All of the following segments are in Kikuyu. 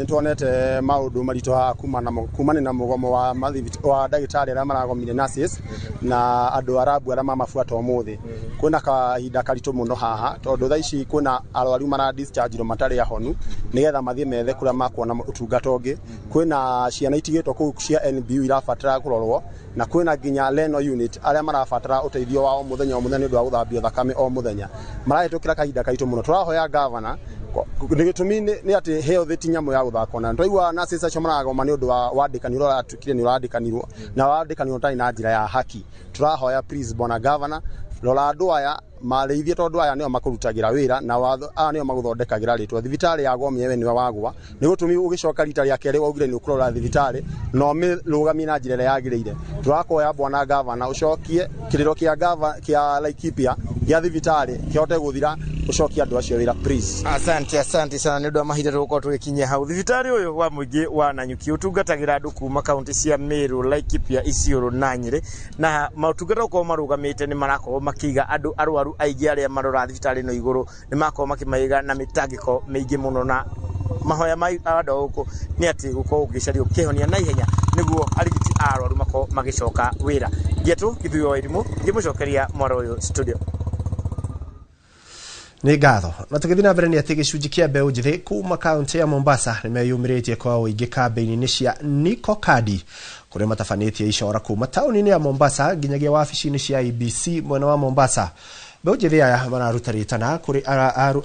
Nĩtuonete maũndũ maritũ haha kumana na mũgomo wa ndagĩtarĩ arĩa maragomire, nurses na andũ arabu arĩa mamabuata ũmũthĩ. Kwĩna kahinda karitũ mũno haha tondũ thaa ici kwĩna arwaru mara discharge matarĩ ahonu nĩgetha mathiĩ methe kũrĩa makuona ũtungata ũngĩ. Kwĩna ciana itigĩtwo kũu cia NBU irabatara kũrorwo, na kwĩna nginya renal unit arĩa marabatara ũteithio wa o mũthenya o mũthenya nĩ ũndũ wa gũthambio thakame o mũthenya. Marahĩtũkĩra kahinda karitũ mũno. Tũrahoya gavana, nĩ gĩtũmi nĩ atĩ health ti nyamũ ya gũthakwo nayo. Twaigua nurses acio maragoma nĩ ũndũ wa wandĩkani ũrĩa ũratuĩkire nĩ ũrandĩkanirwo na wandĩkanirwo ũtarĩ na njĩra ya haki. Tũrahoya, please, bwana gavana, rora andũ aya marĩithie tondũ aya nĩo makũrutagĩra wĩra na watho aya nĩo magũthondekagĩra rĩtwa. Thibitarĩ yagwa mwenyewe nĩwe wagwa. Nĩ gũtũmi ũgĩcoka rita rĩa kerĩ waugire nĩ ũkũrora thibitarĩ na ũmĩrũgamie na njĩra ĩrĩa yagĩrĩire. Tũrakoya, bwana gavana, ũcokie kĩrĩro kĩa gava kĩa Laikipia gĩa thibitarĩ kĩhote gũthira, ũcokie andũ acio wĩra, please. Asante, asante sana nĩ ũndũ wa mahinda. Tũgũkorwo tũgĩkinyia hau. Thibitarĩ ũyũ wa mũingĩ wa Nanyuki ũtungatagĩra andũ kuma kaunti cia Meru, Laikipia, Isiolo na Nyĩrĩ, na motungata gũkorwo marũgamĩte nĩ marakorwo makĩiga andũ arwaru aingĩ arĩa marora thibitarĩ ĩno igũrũ, nĩ makorwo makĩmaiga na mĩtangĩko mĩingĩ mũno, na mahoya ma andũ a gũkũ nĩ atĩ gũkorwo gũgĩcario kĩhonia na ihenya nĩguo arigiti a arwaru makorwo magĩcoka wĩra. Ngĩetwo Gĩthuyo wa Irimũ, ngĩmũcokeria mwaro ũyũ studio. Nĩ ngatho. Na tũgĩthiĩ na mbere nĩ atĩ gĩcunjĩ kĩa mbeũ njĩthĩ kuma kaũntĩ ya Mombasa nĩ meyumĩrĩtie kwa ũingĩ kambĩini-inĩ cia Niko Kadi, kũrĩa matabanĩtie icora kuma taũni-inĩ ya Mombasa nginyagia wabici-inĩ cia IEBC mwena wa Mombasa. Mbeũ njĩthĩ aya mararuta rĩtana kũrĩ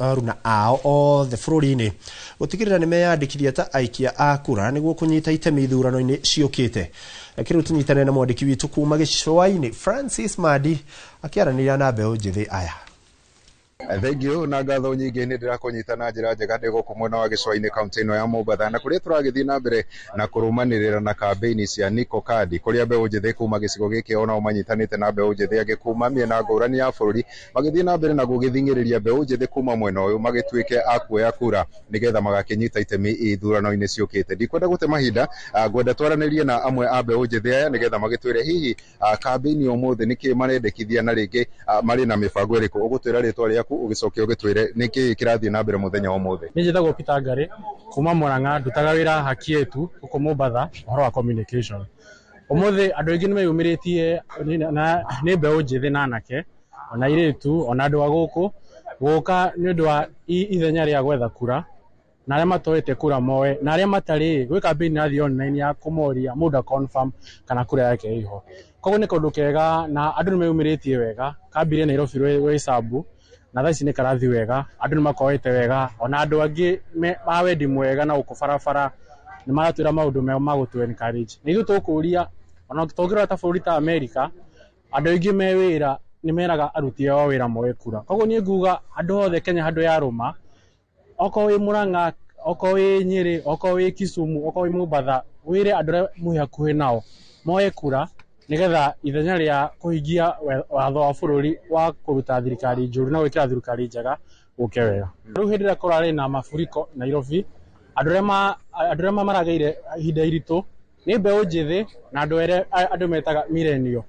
aruna ao othe bũrũri-inĩ gũtigĩrĩra nĩ meyandĩkithia ta aikia a kura nĩguo kũnyita itemi ithurano-inĩ ciũkĩte. Reke rĩu tũnyitane na mwandĩki witũ kuma gĩcũa-inĩ, Francis Madi, akĩaranĩria na mbeũ njĩthĩ aya. Thengiũ na ngatho nyingĩ. Nĩ ndĩrakũnyita na njĩra njega ndĩ gũkũ mwena wa gĩcũa-inĩ, kaunti ĩno ya Mombatha, na kũrĩa tũragĩthiĩ na mbere na kũrũmanĩrĩra na kambĩini cia Niko Kadi, kũrĩa mbeũ njĩthĩ kuma gĩcigo gĩkĩ onao manyitanĩte na mbeũ njĩthĩ angĩ kuma mĩena ngũrani ya bũrũri, magĩthiĩ na mbere na gũgĩthing'ĩrĩria mbeũ njĩthĩ kuma mwena ũyũ magĩtuĩke a kuoya kura nĩgetha magakĩnyita itemi ithurano-inĩ ciũkĩte. Ndikwenda gũte mahinda, ngwenda twaranĩrie na amwe a mbeũ njĩthĩ aya nĩgetha magĩtwĩre hihi kambĩini ũmũthĩ nĩkĩ marendekithia na rĩngĩ marĩ na mĩbango ĩrĩkũ. Ũgũtwĩra rĩtwa rĩaku, ũgĩcoke ũgĩtwĩre nĩkĩ kĩrathiĩ na mbere mũthenya wa ũmũthĩ. Niĩ njĩtagwo Peter Ngari kuma Murang'a, ndutaga wĩra Haki Yetu gũkũ Mombatha, ũhoro wa communication. Ũmũthĩ andũ aingĩ nĩ meyumĩrĩtie na nĩ mbeũ njĩthĩ na anake ona airĩtu ona andũ a gũkũ gũka nĩ ũndũ wa ithenya rĩa gwetha kura, na arĩa matoete kura moe, na arĩa matarĩ gwĩ campaign ĩrathiĩ online ya kũmoria mũndũ a confirm kana kura yake ĩho. Koguo nĩ kaũndũ kega na andũ nĩ meyumĩrĩtie wega. Kambire Nairobi Roysambu na thaa ici nĩ karathiĩ wega, andũ nĩ makoete wega, ona andũ angĩ a wendi mwega na gũkũ barabara nĩ maratwĩra maũndũ mega ma gũtũ encourage. Na ithuĩ tũkũria, ona tũngĩrora ta bũrũri ta America, andũ aingĩ me wĩra nĩ meraga aruti ao a wĩra moe kura. Koguo niĩ nguga andũ othe Kenya handũ yarũma, okorwo wĩ Murang'a, okorwo wĩ Nyĩrĩ, okorwo wĩ Kisumu, okorwo wĩ Mombatha, wĩre andũ arĩa mwĩ hakuhĩ nao moe kura nĩgetha ithenya rĩa kũhingia watho wa bũrũri wa kũruta thirikari njũru na gwĩkĩra thirikari njega gũke wega. Rĩu hĩndĩ ĩrĩa kũrarĩ na mafuriko Nairobi, andũ arĩa maragĩire ihinda iritũ nĩ mbeũ njĩthĩ na andũ arĩa andũ metaga millennial.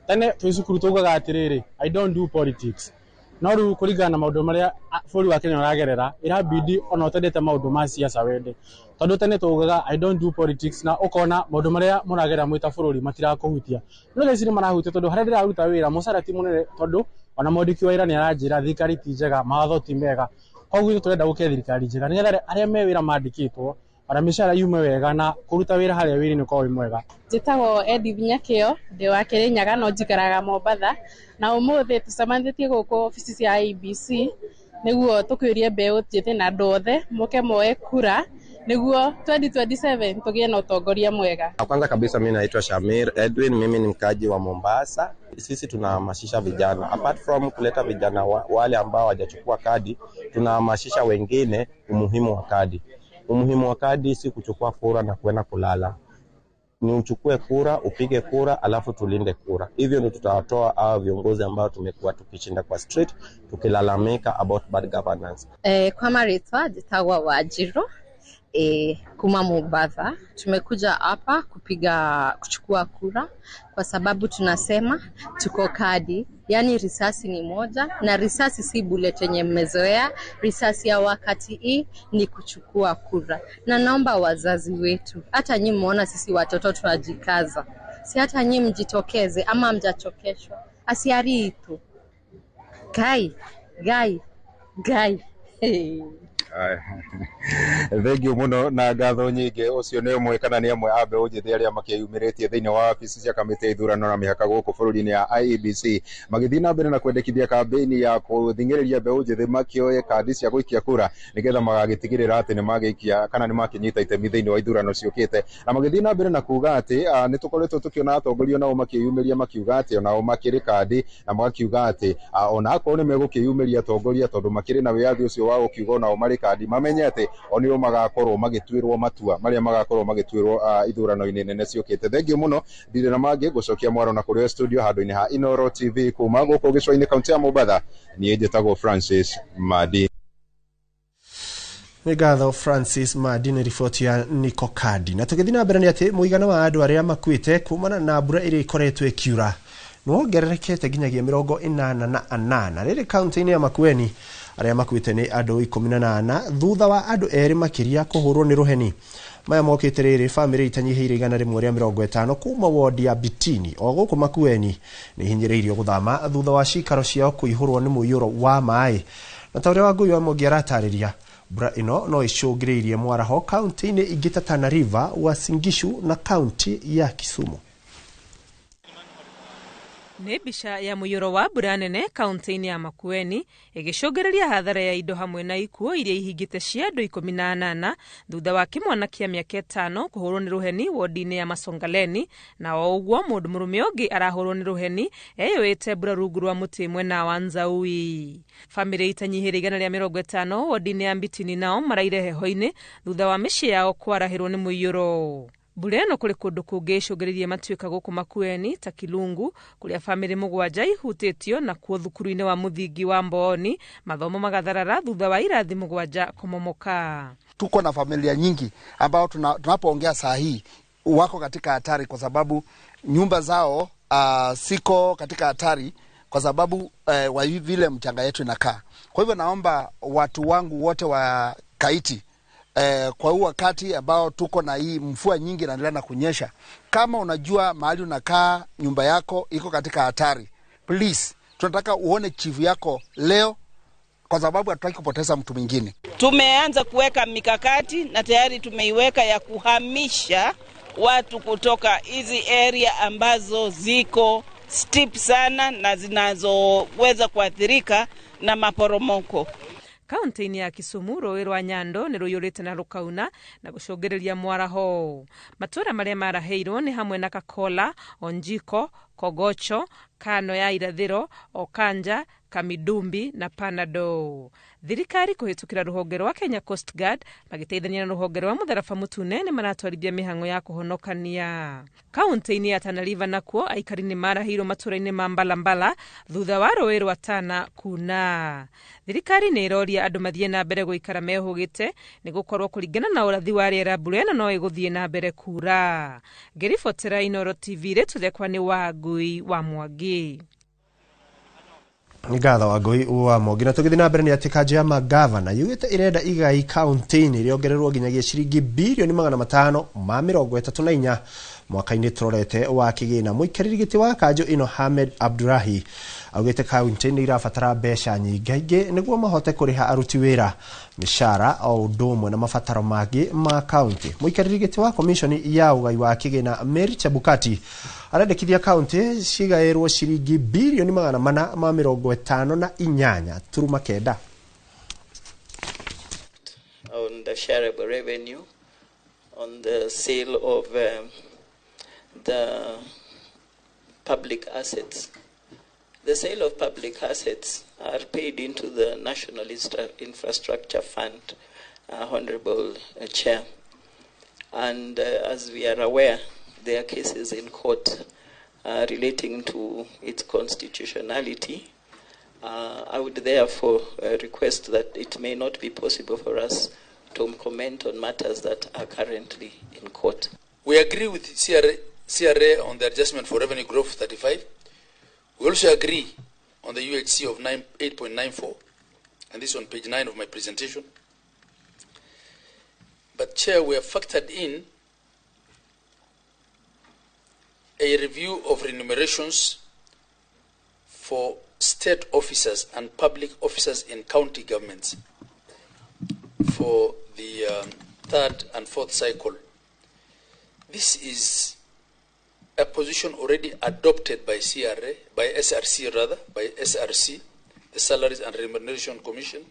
Tene twĩ cukuru twaugaga atĩrĩrĩ, "I don't do politics," no rĩu kũringana na maũndũ marĩa bũrũri wa Kenya ũragerera, ĩrabidi ona ũtendete maũndũ ma siasa wende, tondũ tene twaugaga, "I don't do politics," na ũkona maũndũ marĩa mũragerera mwĩ ta bũrũri matirakũhutia, no thaa ici nĩ marahutia, tondũ harĩa ndĩraruta wĩra mũcara ti mũnene, tondũ ona mwandĩki wa wĩra nĩ aranjĩra thirikari ti njega, mawatho ti mega. Koguo ithuĩ tũrenda gũke thirikari njega nĩgetha arĩa me wĩra mandĩkĩtwo ona mĩcara yume wega na kũruta wĩra harĩa wĩra-inĩ ũkorwo wĩ mwega. Njĩtagwo Edith Nyakĩo, ndĩ wa Kĩrĩnyaga no njikaraga Mombatha, na ũmũthĩ tũcemanĩtie gũkũ obici cia IEBC nĩguo tũkĩũrie mbeũ njĩthĩ na andũ othe moke moe kura nĩguo 2027 tũgĩe na ũtongoria mwega. Kwanza kabisa mimi naitwa Shamir Edwin, mimi ni mkaji wa Mombasa. Sisi tunahamasisha vijana, apart from kuleta vijana wale ambao hawajachukua kadi, tunahamasisha wengine umuhimu wa kadi. Umuhimu wa kadi si kuchukua kura na kwenda kulala, ni uchukue kura, upige kura, alafu tulinde kura. Hivyo ndio tutawatoa hao viongozi ambao tumekuwa tukishinda kwa street tukilalamika about bad governance. Kwa marĩtwa njĩtagwo Wanjirũ. Kuma Mombasa. Tumekuja hapa kuchukua kura kwa sababu tunasema tuko kadi, yaani risasi ni moja na risasi si bullet yenye mmezoea. Risasi ya wakati hii ni kuchukua kura, na naomba wazazi wetu, hata nyinyi mmeona sisi watoto tunajikaza, si hata nyinyi mjitokeze, ama mjachokeshwa asiari itu gai gai gai. Hey. Thengiũ mũno na ngatho nyingĩ. Ũcio nĩ ũmwe kana nĩ amwe a mbeũ njĩthĩ arĩa makĩyumĩrĩtie thĩinĩ wa wabici cia kamĩtĩ ya ithurano na mĩhaka gũkũ bũrũri-inĩ ya IEBC, magĩthiĩ na mbere na kwendekithia kambĩini ya gũthing'ĩrĩria mbeũ njĩthĩ makĩoye kandi cia gũikia kura, nĩgetha magagĩtigĩrĩra atĩ nĩ magĩikia kana nĩ makĩnyita itemi thĩinĩ wa ithurano ciũkĩte, na magĩthiĩ na mbere na kuga atĩ nĩ tũkoretwo tũkĩona atongoria nao makĩyumĩria makiuga atĩ onao makĩrĩ kandi, na magakiuga atĩ ona akorwo nĩ megũkĩyumĩria atongoria, tondũ makĩrĩ na wĩyathi ũcio wa gũkiuga onao marĩ kandi, mamenye atĩ o nĩo magakorwo magĩtuĩrwo matua marĩa magakorwo magĩtuĩrwo ithurano-inĩ nene ciũkĩte. Thengiũ mũno, ndirĩ na mangĩ gũcokia mwaro na kũrĩ studio handũ-inĩ ha Inoro TV kuma gũkũ gĩcũa-inĩ, kaunti ya Mombatha. Niĩ njĩtagwo Francis Madi. Nĩ ngatho, Francis Madi, nĩ riboti ya Niko Kadi. Na tũgĩthiĩ na mbere nĩ atĩ mũigana wa andũ arĩa makuĩte kumana na mbura ĩrĩa ĩkoretwo ĩkiura nĩwongererekete nginyagia 88. Rĩrĩ kaunti-inĩ ya Makueni, arĩa makuĩte nĩ andũ 18 thutha wa andũ erĩ makĩria kũhũrwo nĩ rũheni. Maya mokĩte rĩrĩ bamĩrĩ itanyihĩire 150 kuma wodi ya Bitini o gũkũ Makueni nĩ ihinyĩrĩirio gũthama thutha wa cikaro ciao kũihũrwo nĩ mũiyũro wa maĩ. Na ta ũrĩa Wangũi wa Mwangi aratarĩria, mbura ĩno no ĩcũngĩrĩirie mwaraho kaunti-inĩ ingĩ ta Tana River, Uasin Gishu na kaunti ya Kisumu. Nĩ mbica ya mũiyũro wa mbura nene kaunti-inĩ ya Makueni ĩgĩcũngĩrĩria hathara ya indo hamwe na ikuũ iria ihingĩte cia andũ 18 thutha wa kĩmwana kĩa mĩaka 5 kũhũrwo nĩ rũheni wodi-inĩ ya Masongaleni, na o ũguo mũndũ mũrũme ũngĩ arahũrwo nĩ rũheni eyũĩte mbura rungu rwa mũtĩ mwena wa Nzaui. Bamĩrĩ itanyihĩire 150 wodi-inĩ ya Mbitini nao maraire heho-inĩ thutha wa mĩciĩ yao kwarahĩrwo nĩ mũiyũro. Mbura ĩno kũrĩ kũndũ kũngĩ ĩcũngĩrĩirie matuĩka gũkũ Makueni ta Kilungu, kũrĩa bamĩrĩ 7 ihutĩtio, nakuo thukuru-inĩ wa mũthingi wa Mbooni mathomo magatharara thutha wa irathi 7 kũmomoka. Tuko na familia nyingi ambao tunapoongea saa hii wako katika hatari kwa sababu nyumba zao siko katika hatari kwa sababu wa vile mchanga yetu inakaa. Kwa hivyo naomba watu wangu wote wa Kaiti, kwa huu wakati ambao tuko na hii mvua nyingi inaendelea na kunyesha, kama unajua mahali unakaa nyumba yako iko katika hatari, please tunataka uone chifu yako leo, kwa sababu hatutaki kupoteza mtu mwingine. Tumeanza kuweka mikakati na tayari tumeiweka ya kuhamisha watu kutoka hizi area ambazo ziko steep sana na zinazoweza kuathirika na maporomoko. Kaunti-inĩ ya Kisumu rũĩ rwa Nyando nĩ rũiyũrĩte na rũkauna na gũcũngĩrĩria mwaraho. Matũũra marĩa marahĩirwo nĩ hamwe na Kakola, Onjiko, Kogocho, Kano ya Irathĩro, Okanja, Kamidumbi na Panado. Thirikari kũhĩtũkĩra rũhonge rwa Kenya Coast Guard magĩteithania na rũhonge rwa Mũtharaba Mũtune nĩ maratwarithia mĩhang'o ya kũhonokania. Kaunti-inĩ ya Tana River nakuo aikari nĩ marahĩirwo matũũra-inĩ ma Mbalambala thutha wa rũĩ rwa Tana kuna. Thirikari nĩ ĩroria andũ mathiĩ na mbere gũikara mehũgĩte nĩ gũkorwo kũringana na ũrathi wa rĩera mbura ĩno no ĩgũthiĩ na mbere kura. Ngĩribotera Inoro TV rĩtũ rĩakwa nĩ Wangui wa Mwangi. Nĩ ngatho, Wangui wa Mwangi. Na tũgĩthiĩ na mbere nĩ atĩ kanjũ ya magavana yugĩte ĩrenda igai kaunti-inĩ rĩongererwo nginyagia ciringi birioni 534 mwaka-inĩ tũrorete wa kĩgĩna. Mũikarĩri gĩtĩ wa kanjũ ĩno Hamed Abdurahi augĩte kaunti nĩ irabatara mbeca nyingaingĩ nĩguo mahote kũrĩha aruti wĩra mĩcara o ũndũ ũmwe na mabataro mangĩ ma kaunti. Mũikarĩri gĩtĩ wa komishoni ya ũgai wa kĩgĩna Mary Chebukati arendekithia kaunti cigaĩrwo ciringi birioni 458.9. On the shareable revenue on the sale of the public assets. The sale of public assets are paid into the National Infrastructure Fund, Honorable Chair. And as we are aware, there are cases in court relating to its constitutionality. I would therefore request that it may not be possible for us to comment on matters that are currently in court. We agree with CRA on the adjustment for revenue growth 35. We also agree on the UHC of 8.94, and this is on page 9 of my presentation. But Chair, we have factored in a review of remunerations for state officers and public officers in county governments for the third and fourth cycle. This is a position already adopted by CRA, by SRC rather, by SRC, the Salaries and Remuneration Commission.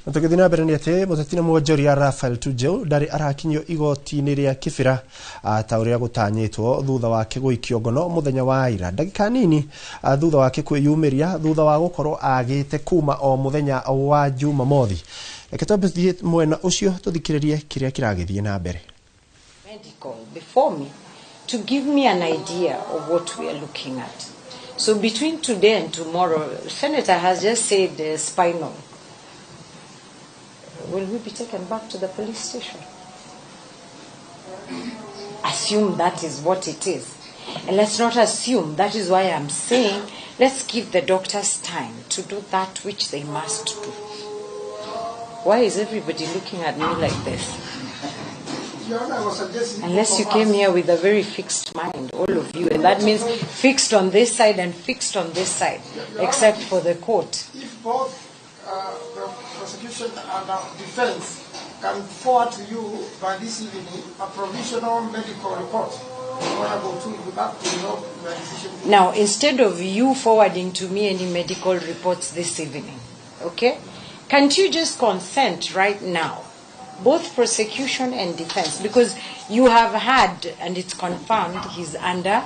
Na tũgĩthiĩ na mbere nĩ atĩ mũteti na mwonjoria Raphael Tuju ndarĩ arakinyio igoti-inĩ rĩa Kibera ta ũrĩa gũtanyĩtwo thutha wake gũikio ngono mũthenya wa ira ndagĩka nini thutha wake kwĩyumĩria thutha wa gũkorwo agĩte kuma o mũthenya wa Jumamothi. Reke twambe tũthiĩ mwena ũcio tũthikĩrĩrie kĩrĩa kĩragĩthiĩ na mbere. Medical before me to give me an idea of what we are looking at. So between today and tomorrow, Senator has just said spinal. Will we be taken back to the police station? Assume that is what it is. And let's not assume. That is why I'm saying let's give the doctors time to do that which they must do. Why is everybody looking at me like this? Unless you came here with a very fixed mind, all of you, and that means fixed on this side and fixed on this side, except for the court. If both the prosecution and the defense can forward to you by this evening a provisional medical report, Now, instead of you forwarding to me any medical reports this evening, okay, can't you just consent right now, both prosecution and defense, because you have had, and it's confirmed, he's under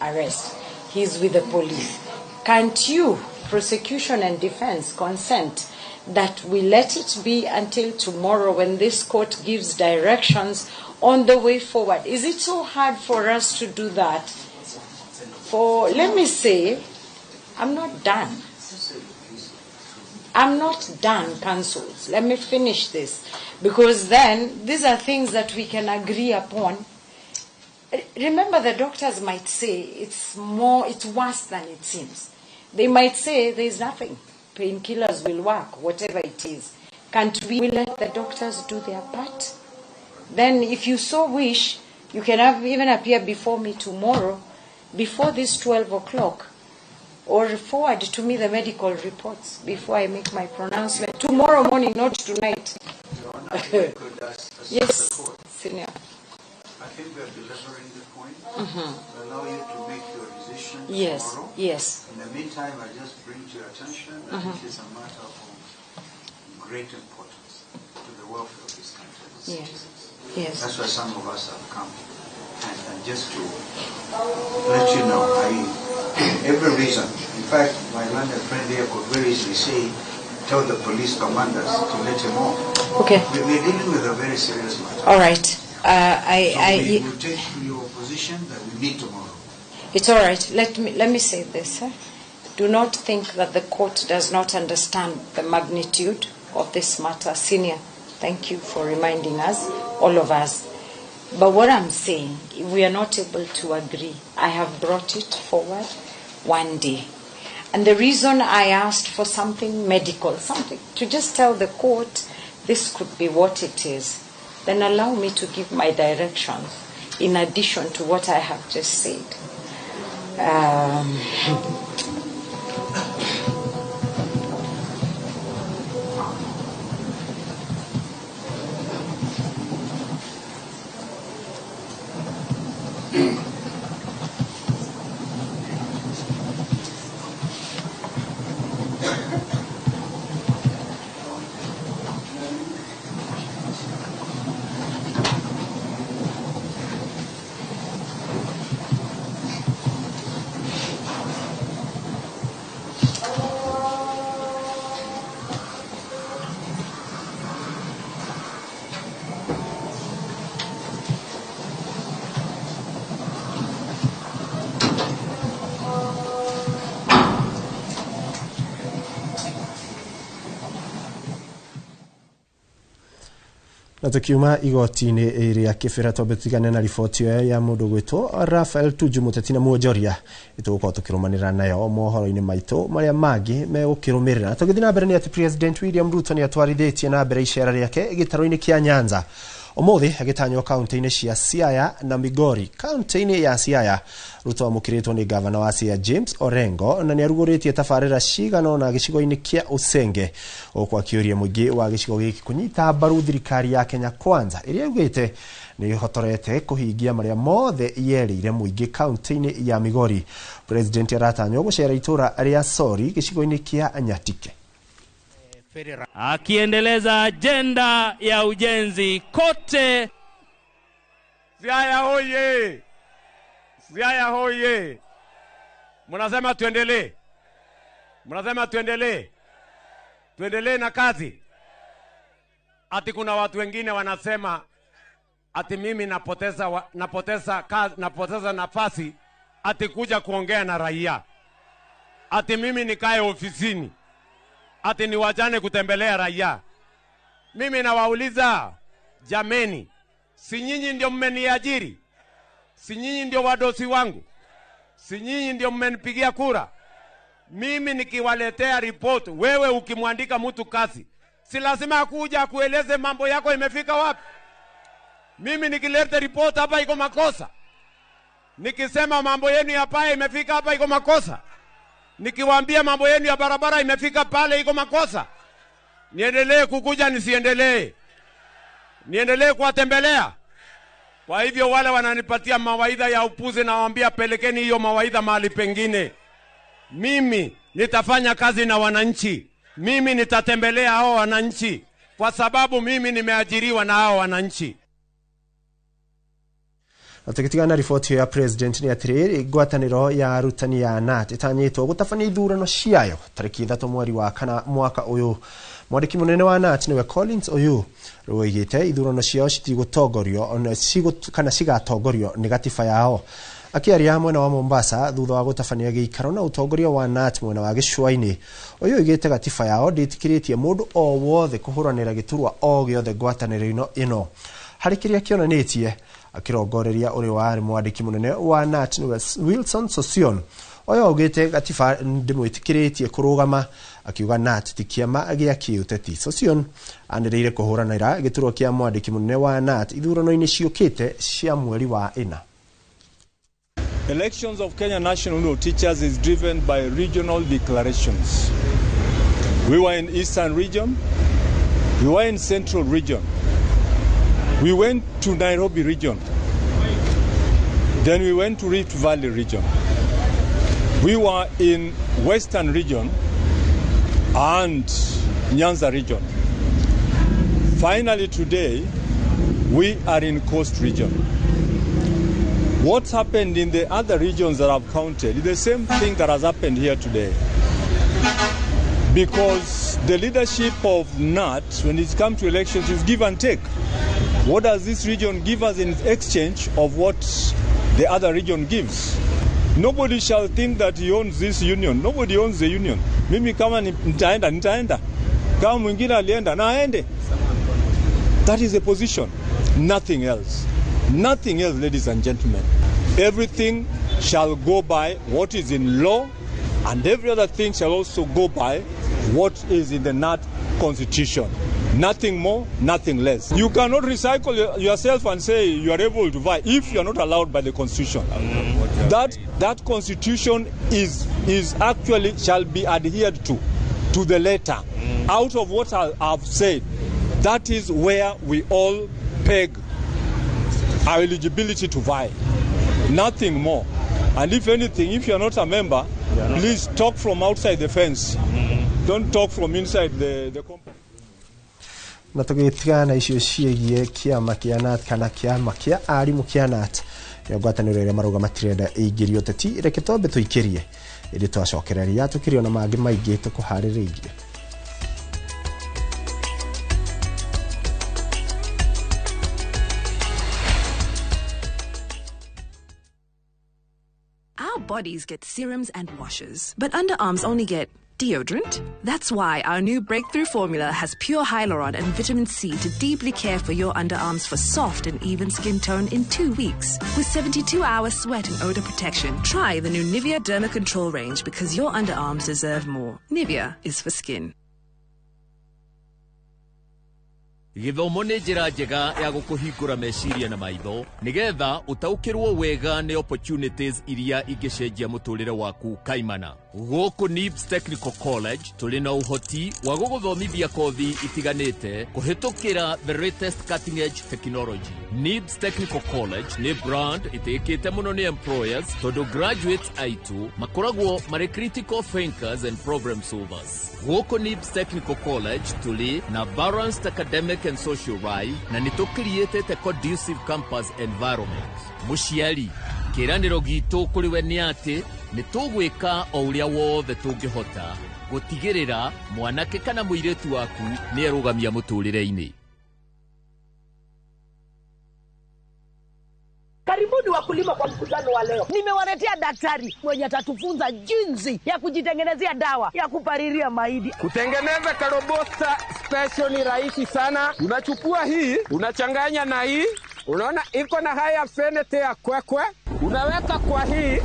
arrest. He's with the police. Can't you, prosecution and defense, consent that we let it be until tomorrow when this court gives directions on the way forward? Is it so hard for us to do that? For, let me say, I'm not done. I'm not done, counsels. Let me finish this. Because then, these are things that we can agree upon. Remember, the doctors might say it's worse than it seems. They might say there's nothing. Painkillers will work, whatever it is. Can't we let the doctors do their part? Then, if you so wish, you can have even appear before me tomorrow, before this 12 o'clock, or forward to me the medical reports before I make my pronouncement. Tomorrow morning, not tonight. Yes, Senior. I think we are delivering the point. Mm-hmm. We allow you to make your decision yes, tomorrow. Yes. In the meantime, I just bring to your attention that mm-hmm. it is a matter of great importance to the welfare of this country. Yes. Citizens. Yes. That's why some of us have come. And just to let you know, every reason. In fact, my London friend here could very easily say, tell the police commanders to let him off. Okay. We're dealing with a very serious matter. All right. We will take your position that we meet tomorrow. It's all right. Let me say this. Do not think that the court does not understand the magnitude of this matter. Senior, thank you for reminding us, all of us. But what I'm saying, if we are not able to agree, I have brought it forward one day. And the reason I asked for something medical, something to just tell the court this could be what it is, then allow me to give my directions in addition to what I have just said. Na tukiuma igoti-inĩ rĩa Kĩbĩra twambe tũtigane na riboti ĩyo ya mũndũ gwĩtwo Rafael Tuju mũteti na mwonjoria ĩtũgũkorwo tũkĩrũmanĩra nayo mohoro-inĩ maitũ marĩa mangĩ megũkĩrũmĩrĩra. Na tũgĩthiĩ na mbere nĩ atĩ President William Ruto nĩ atwarithĩtie na mbere icera rĩake gĩtarũ-inĩ kĩa Nyanza ũmũthĩ agĩtanywo kaunti-inĩ cia Siaya na Migori. Kaunti-inĩ ya Siaya Ruto amũkĩrĩtwo nĩ gavana wa Siaya James Orengo na nĩ arugũrĩtie tabarĩra cigana ũna gĩcigo-inĩ kĩa Usenge gũkũ akĩũria mũingĩ wa gĩcigo gĩkĩ kũnyita mbaru thirikari ya Kenya Kwanza ĩrĩa yugĩte nĩ ĩhotorete kũhingia marĩa mothe yerĩire mũingĩ kaunti-inĩ ya Migori. President aratanywo gũcera itũra rĩa Sori gĩcigo-inĩ kĩa Nyatike akiendeleza ajenda ya ujenzi kote. Siaya hoye! Siaya hoye! Mnasema tuendelee, mnasema tuendelee, tuendelee na kazi. Ati kuna watu wengine wanasema ati mimi napoteza nafasi ati kuja kuongea na raia, ati mimi nikae ofisini, ati niwachane kutembelea raia. Mimi nawauliza jameni, si nyinyi ndio mmeniajiri? Si nyinyi ndio wadosi wangu? Si nyinyi ndio mmenipigia kura? Mimi nikiwaletea report, wewe ukimwandika mtu kazi, si lazima akuja akueleze mambo yako imefika wapi? Mimi nikileta report hapa iko makosa? Nikisema mambo yenu ya paa imefika hapa iko makosa? Nikiwaambia mambo yenu ya barabara imefika pale iko makosa? Niendelee kukuja nisiendelee? Niendelee kuwatembelea? Kwa hivyo wale wananipatia mawaidha ya upuzi nawaambia pelekeni hiyo mawaidha mahali pengine. Mimi nitafanya kazi na wananchi. Mimi nitatembelea hao wananchi kwa sababu mimi nimeajiriwa na hao wananchi. Na tũgĩtigana na riboti ya president nĩ atĩrĩrĩ ngwatanĩro ya arutani ya KNUT ĩtanyĩtwo gũtabania ithurano ciayo tarĩki 3 mweri wa kana mwaka ũyũ. Mwandĩki mũnene wa KNUT nĩwe Collins Oyu rũigĩte ithurano ciao citigũtongorio kana cigatongorio nĩ gatiba yao. Akĩaria mwena wa Mombasa thutha wa gũtabania gĩikaro na ũtongoria wa KNUT mwena wa gĩcũa-inĩ, Oyu oigĩte gatiba yao ndĩtĩkĩrĩtie mũndũ o wothe kũhũranĩra gĩturwa o gĩothe ngwatanĩro ĩno. Harĩ kĩrĩa kĩonanĩtie akirongoreria ũrĩa warĩ mwandĩki mũnene wa KNUT nĩwe Wilson Sossion oyo augĩte gatiba ndĩmwĩtĩkĩrĩtie kũrũgama, akiuga KNUT ti kĩama gĩa kĩũteti. Sossion anĩrĩire kũhũranĩra gĩturwa kĩa mwandĩki mũnene wa KNUT ithurano-inĩ ciũkĩte cia mweri wa 4. Elections of Kenya National Union of Teachers is driven by regional declarations. We were in Eastern Region, we were in Central Region, we went to Nairobi Region, then we went to Rift Valley Region. We were in Western Region and Nyanza Region. Finally today, we are in Coast Region. What's happened in the other regions that I've counted is the same thing that has happened here today. Because the leadership of KNUT, when it comes to elections, is give and take. What does this region give us in exchange of what the other region gives? Nobody shall think that he owns this union. Nobody owns the union. Mimi kama nitaenda, nitaenda. Kama mwingine alienda, na aende. That is the position. Nothing else. Nothing else, ladies and gentlemen. Everything shall go by what is in law, and every other thing shall also go by what is in the KNUT constitution. Nothing more, nothing less. You cannot recycle yourself and say you are able to vie if you are not allowed by the constitution. That constitution is actually shall be adhered to the letter. Out of what I have said, that is where we all peg our eligibility to vie. Nothing more. And if anything, if you are not a member, please talk from outside the fence. Don't talk from inside the compound. Na tũgĩtigana icio ciĩgiĩ kĩama kĩa KNUT kana kĩama kĩa arimũ kĩa KNUT nĩyo ngwatanĩro ĩrĩa marauga matirenda ĩingĩrio ũteti. Reke twambe tũikĩrie ĩndĩ twacokereria tũkĩrio na mangĩ maingĩ tũkũharĩrĩirie. Our bodies get serums and washes, but underarms only get Deodorant? That's why our new breakthrough formula has pure hyaluron and vitamin C to deeply care for your underarms for soft and even skin tone in 2 weeks. With 72-hour sweat and odor protection, try the new Nivea Derma Control range because your underarms deserve more. Nivea is for skin. Gĩthomo nĩ njĩra njega ya gũkũhingũra meciria na maitho nĩgetha ũtaũkĩrwo wega nĩ opportunities iria ingĩcenjia mũtũrĩre waku kaimana. Gũkũ NIBS Technical College tũrĩ na ũhoti wa gũgũthomithia kothi itiganĩte kũhĩtũkĩra the latest cutting edge technology. NIBS Technical College nĩ brand ĩtĩkĩte mũno nĩ employers tondũ graduates aitũ makoragwo marĩ critical thinkers and problem solvers. Gũkũ NIBS Technical College tũrĩ na balanced academic and social life na nĩ tũkiriĩtĩte conducive campus environment. Mũciari, kĩĩranĩro gitũ kũrĩ we nĩ atĩ nĩ tũgwĩka o ũrĩa wothe tũngĩhota gũtigĩrĩra mwanake kana mũirĩtu waku nĩ erũgamia mũtũrĩre-inĩ. Karibuni wakulima kwa mkutano wa leo. Nimewaletea daktari mwenye atatufunza jinsi ya kujitengenezea dawa ya kupalilia mahindi. Kutengeneza karobosta special ni rahisi sana. Unachukua hii, unachanganya na hii. Unaona iko na high affinity ya kwekwe. Unaweka kwa hii.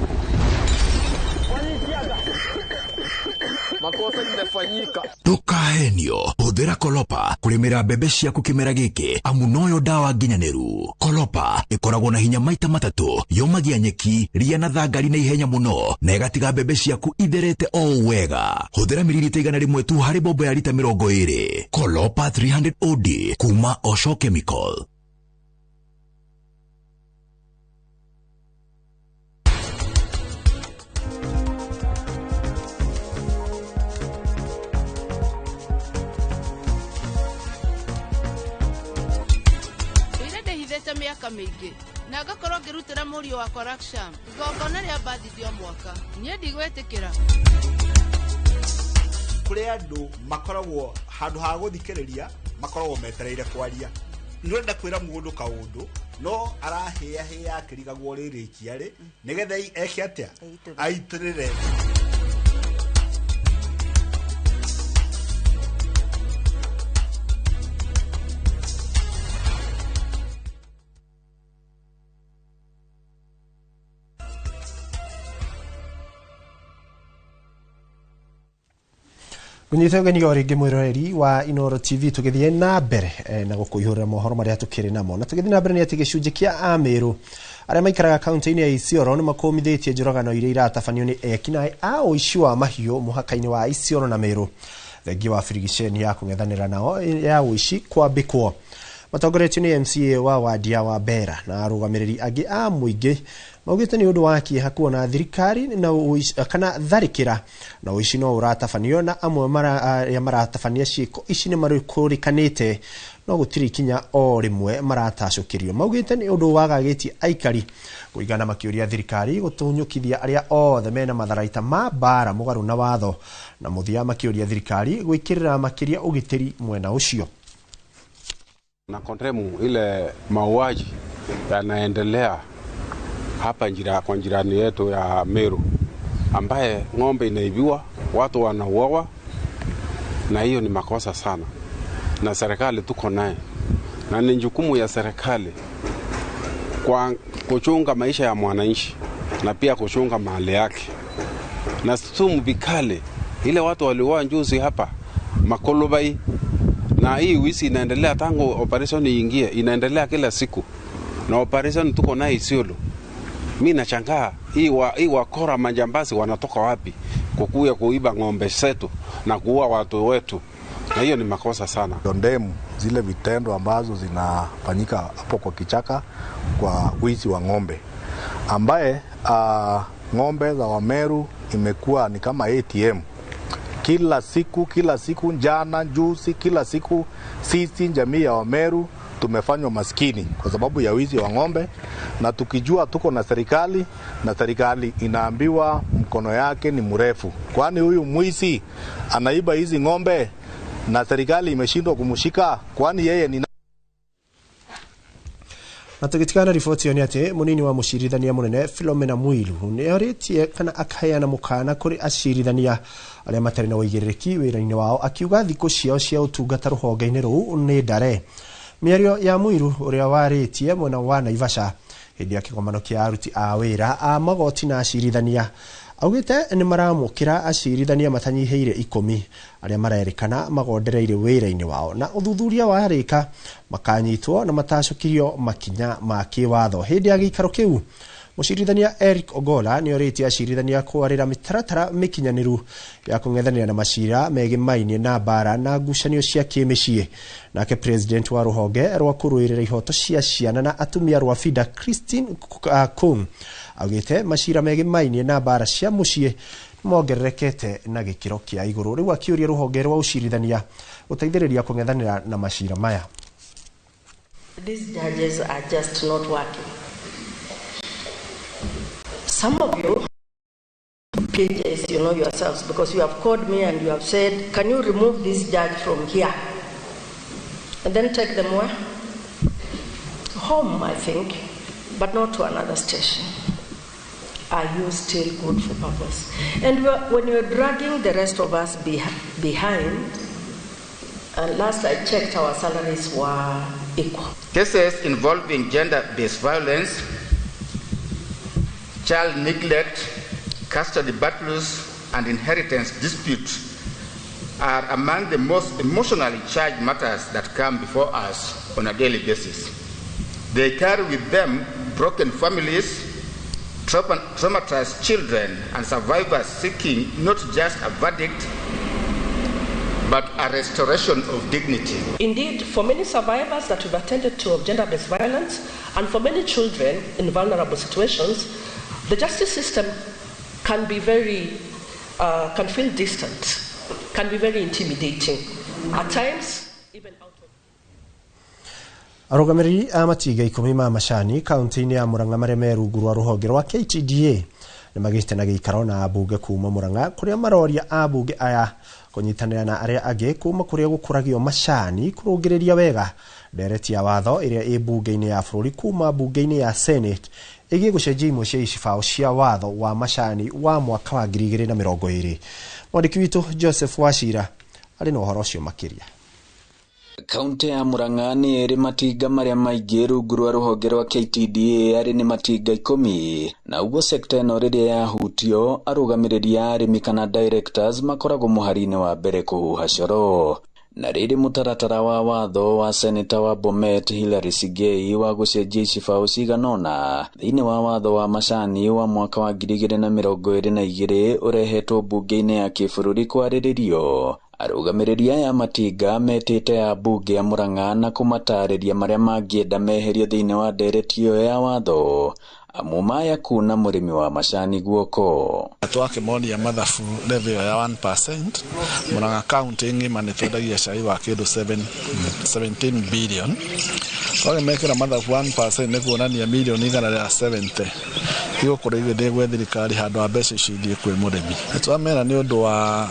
Makosa imefanyika. Ndukahenio, hũthĩra Kolopa kũrĩmĩra mbembe ciaku kĩmera gĩkĩ amu noyo dawa nginyanĩru. Kolopa ĩkoragwo na hinya maita matatũ, yũmagia nyeki, ria na thangari na ihenya mũno na ĩgatiga mbembe ciaku itherete o wega. Hũthĩra miririta 100 tu harĩ mbombo ya rita 20. Kolopa 300 OD kuma Osho Chemical. Mĩaka mĩingĩ na ngakorwo ngĩrutĩra mũriũ wakwa Raksham igongona rĩa birthday o mwaka, niĩ ndigwĩtĩkĩra. Kũrĩ andũ makoragwo handũ ha gũthikĩrĩria makoragwo metereire kwaria. Ndĩrenda kwĩra mũndũ kaũndũ no arahĩahĩa akĩrigagwo rĩrĩkia rĩ nĩgetha eke atĩa aitĩrĩre. Ngunyite ũgeni o rĩngĩ mwĩroreri wa Inooro TV tũgĩthiĩ na mbere na gũkũihũrĩra mohoro marĩa tũkĩrĩ namo. Na tũgĩthiĩ na mbere nĩ atĩ gĩcunjĩ kĩa Amĩrũ arĩa maikaraga kaunti-inĩ ya Isiolo nĩ makũmithĩtie njũragano iria iratabanio nĩ ekinaĩ a ũici wa mahiũ mũhaka-inĩ wa Isiolo na Meru. Thengia wa birigiceni ya kũng'ethanĩra nao ya ũici kwambĩkwo. Matongoretio nĩ MCA wa Wadia wa Bera na arũgamĩrĩri angĩ a mũingĩ maugĩte nĩ ũndũ wa kĩeha kuona thirikari na kana tharĩkĩra na ũici no ũratabanio na amwe arĩa maratabania ciĩko ici nĩ marĩkũrĩkanĩte no gũtirĩ ikinya o rĩmwe maratacũkĩrio. Maugĩte nĩ ũndũ wagagĩtie aikari kũigana makĩũria thirikari gũtũnyũkithia arĩa othe mena matharaita ma mbara mũgarũ na watho na mũthia makĩũria thirikari gwĩkĩrĩra makĩria ũgitĩri mwena ũcio. Na kontremu ile mauaji yanaendelea hapa kwa jirani yetu ya Meru, ambaye ng'ombe inaibiwa, watu wanauawa, na hiyo ni makosa sana. Na serikali tuko naye, na ni jukumu ya serikali kwa kuchunga maisha ya mwananchi na pia kuchunga mali yake. Na sumu vikali ile watu waliuawa juzi hapa Makolobai, na hii wizi inaendelea tangu operation iingie, inaendelea kila siku. Na operation tuko naye Isiolo. Mimi nachangaa hii wakora majambazi wanatoka wapi kukuya kuiba ng'ombe zetu na kuua watu wetu. Na hiyo ni makosa sana. Dondemu zile vitendo ambazo zinafanyika hapo kwa kichaka kwa wizi wa ng'ombe, ambaye ng'ombe za Wameru imekuwa ni kama ATM. Kila siku, jana, juzi, kila siku sisi jamii ya Wameru tumefanywa maskini kwa sababu ya wizi wa ng'ombe, na tukijua tuko na serikali na serikali inaambiwa mkono yake ni mrefu. Kwani huyu mwizi anaiba hizi ng'ombe na serikali imeshindwa kumshika, kwani yeye ni Na tũgĩtigana riboti ĩyo nĩ atĩ mũnini wa mũcirithania mũnene Philomena Mwilu nĩ orĩtie kana akaheana mũkana kũrĩ acirithania arĩa matarĩ na ũigĩrĩrĩki wĩra-inĩ wao, akiuga thikũ ciao cia ũtungata rũhonge-inĩ rũu nĩ ndare. Mĩario ya Mwilu ũrĩa warĩtie mwena wa Naivasha hĩndĩ ya kĩgomano kĩa aruti a wĩra a magoti na acirithania augĩte nĩ maramũkĩra acirithania matanyihĩire 10 arĩa marerĩkana magondereire wĩra-inĩ wao, na ũthuthuria warĩka makanyitwo na matacũkirio makinya ma kĩwatho. Hĩndĩ ya gĩikaro kĩu mũcirithania Eric Ogola nĩ orĩtie acirithania kwarĩra mĩtaratara mĩkinyanĩru ya kũng'ethanĩra na macira megĩmainie na mbara na ngucanio cia kĩmĩciĩ. Nake president wa rũhonge rwa kũrũĩrĩra ihoto cia ciana na atumia rwa FIDA Christine Kung augĩte macira megĩmainie na mbara cia mũciĩ mongererekete na gĩkĩro kĩa igũrũ. Rĩu akĩũria rũhonge rwa ũcirithania gũteithĩrĩria kũng'ethanĩra na macira maya. These judges are just not working. Some of you, PJs, you know yourselves, because you have called me and you have said, can you remove this judge from here? And then take them where? Home, I think, but not to another station. Are you still good for purpose? And when you're dragging the rest of us behind, and last I checked, our salaries were equal. Cases involving gender-based violence, child neglect, custody battles, and inheritance disputes are among the most emotionally charged matters that come before us on a daily basis. They carry with them broken families, traumatized children, and survivors seeking not just a verdict, but a restoration of dignity. Indeed, for many survivors that we've attended to of gender-based violence, and for many children in vulnerable situations, the justice system can be very, can feel distant, can be very intimidating. At times, even out of... Arũgamĩrĩri a matinga 10 ma macani kaunti-inĩ ya Murang'a marĩa me rungu rwa rũhonge rwa KTDA nĩ magĩte na gĩikaro na ambunge kuma Murang'a kũrĩa maroria ambunge aya kũnyitanĩra na arĩa angĩ kuma kũrĩa gũkũragio macani kũrũngĩrĩria wega ndereti ya watho ĩrĩa ĩ mbunge-inĩ ya bũrũri kuma mbunge-inĩ ya Senate ĩgiĩ gũcenjia imwe cia icibaũ cia watho wa macani wa mwaka wa 2020. Mwandĩki witũ Joseph Wachira arĩ na ũhoro ũcio makĩria. Kaunti ya Murang'a nĩ ĩrĩ matinga marĩa maingĩ rungu rwa rũhonge rwa KTDA arĩ nĩ matinga 10, na ũguo sekta ĩno rĩrĩa yahutio arũgamĩrĩri a arĩmi kana directors makoragwo mũhari-inĩ wa mbere kũhuha coro. Na rĩrĩ mũtaratara wa watho wa seneta wa Bomet Hillary Sigei wa gũcenjia icibaũ cigana ũna thĩinĩ wa watho wa macani wa mwaka wa 2022 ũrehetwo mbunge-inĩ ya kĩbũrũri kwarĩrĩrio. Arũgamĩrĩri aya matinga metĩte ambunge a Murang'a na kũmatarĩria marĩa mangĩenda meherio thĩinĩ wa ndereti ĩyo ya watho amu maya kuna mũrĩmi wa macani guoko. Twakĩmonia mathabu level ya 1%, Murang'a county ng'ima nĩ twendagia cai wa kĩndũ 17 billion. Twakĩmekĩra mathabu 1% nĩ kuonania milioni 170 igũkorwo igĩthiĩ gwĩ thirikari handũ ha mbeca icio ithiĩ kwĩ mũrĩmi. Twamera nĩ ũndũ wa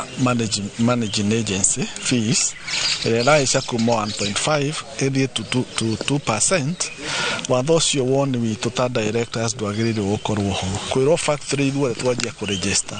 managing agency fees ĩrĩa ĩrahaica kuma 1.5 ĩthiĩ to 2%. Watho ũcio woni witũ ta directors ndwagĩrĩirwo gũkorwo ho. Kwĩrwo factory ithuothe twanjia kũregister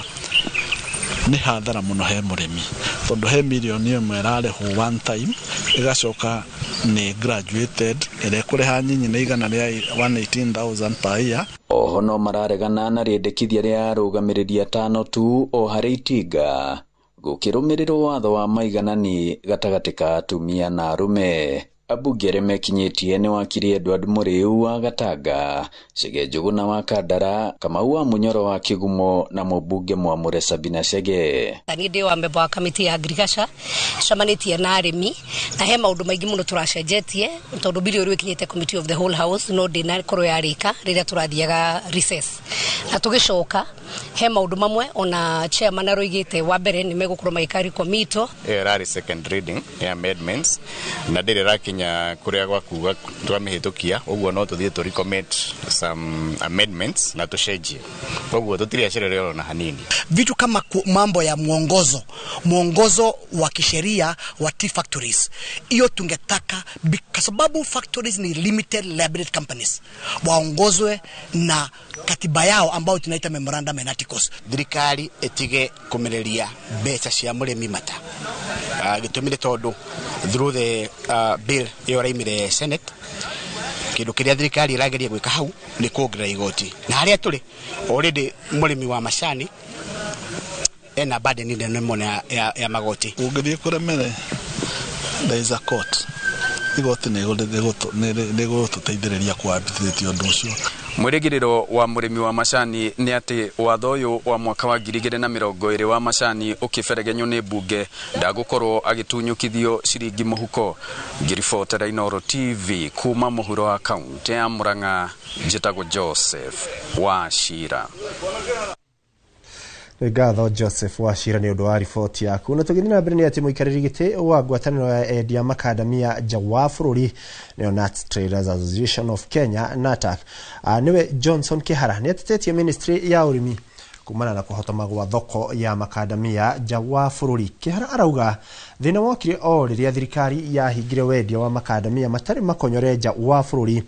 nĩ hathara mũno he mũrĩmi, tondũ he milioni ĩmwe ĩrarĩhwo one time ĩgacoka nĩ graduated ĩrĩa ĩkũrĩha nyinyi nĩ 118,000 per year. Oho no mararegana na rĩendekithia rĩa arũgamĩrĩri 5 tu o harĩ itinga gũkĩrũmĩrĩrwo watho wa maiganani gatagatĩ ka atumia na arũme. Ambunge arĩa mekinyĩtie nĩ wakiri Edward Mũrĩu wa Gatanga, Chege Njũgũna wa Kandara, Kamau wa Munyoro wa Kĩgumo na mũmbunge Mwamũre Sabina Chege. Niĩ ndĩ wa memba wa kamĩtĩ ya agriculture, cemanĩtie na arĩmi na he maũndũ maingĩ mũno tũracenjetie tondũ bill rĩu ĩkinyĩte committee of the whole house no ndĩnakorwo yarĩka rĩrĩa tũrathiaga recess, na tũgĩcoka he maũndũ mamwe ona chairman aroigĩte wa mbere nĩ megũkorwo magĩka recommit. Ĩyo ĩrarĩ second reading ya amendments na ndĩrĩ ĩrakinyio twakinya kuria gwa kuga twamihitukia uguo no tuthie tu recommend some amendments na tucenjie, koguo tutiriacererewo na hanini. Vitu kama mambo ya mwongozo wa kisheria wa tea factories, hiyo tungetaka kwa sababu factories ni limited liability companies, waongozwe na katiba yao ambayo tunaita memorandum and articles. Thirikari itige kumereria mbeca cia murimi mata gitumi ni tondu through the bill iyo raimire Senate, kindu kiria thirikari irageria gwika hau ni kuongerera igoti, na haria turi already murimi wa macani ena burden nene muno ya magoti. Ungithie kuremere there is a court, igoti nĩgũtũteithĩrĩria kũambithĩtie ũndũ ũcio. Mwĩrĩgĩrĩro wa mũrĩmi wa macani nĩ atĩ watho ũyũ wa mwaka wa 2020 wa macani ũkĩberegenywo nĩ mbunge ndagũkorwo agĩtunyũkithio ciringi mũhuko. Ngĩribotera Inooro TV kuma mũhuro wa kaunti ya Murang'a, njĩtagwo Joseph Wachira. Ngatho Joseph Wachira nĩ ũndũ wa riboti yaku. Na tũgĩthiĩ na mbere nĩ atĩ mũikarĩri gĩtĩ wa ngwatanĩro ya endia makandamia nja wa bũrũri nĩyo Nut Traders Association of Kenya NATAK, nĩwe Johnson Kihara nĩ atetetie ministry ya ũrĩmi kumana na kũhotoma gwa thoko ya makandamia nja wa bũrũri. Kihara arauga thĩna wokire o rĩrĩa thirikari yahingire wendia wa makandamia matarĩ makonyore nja wa bũrũri,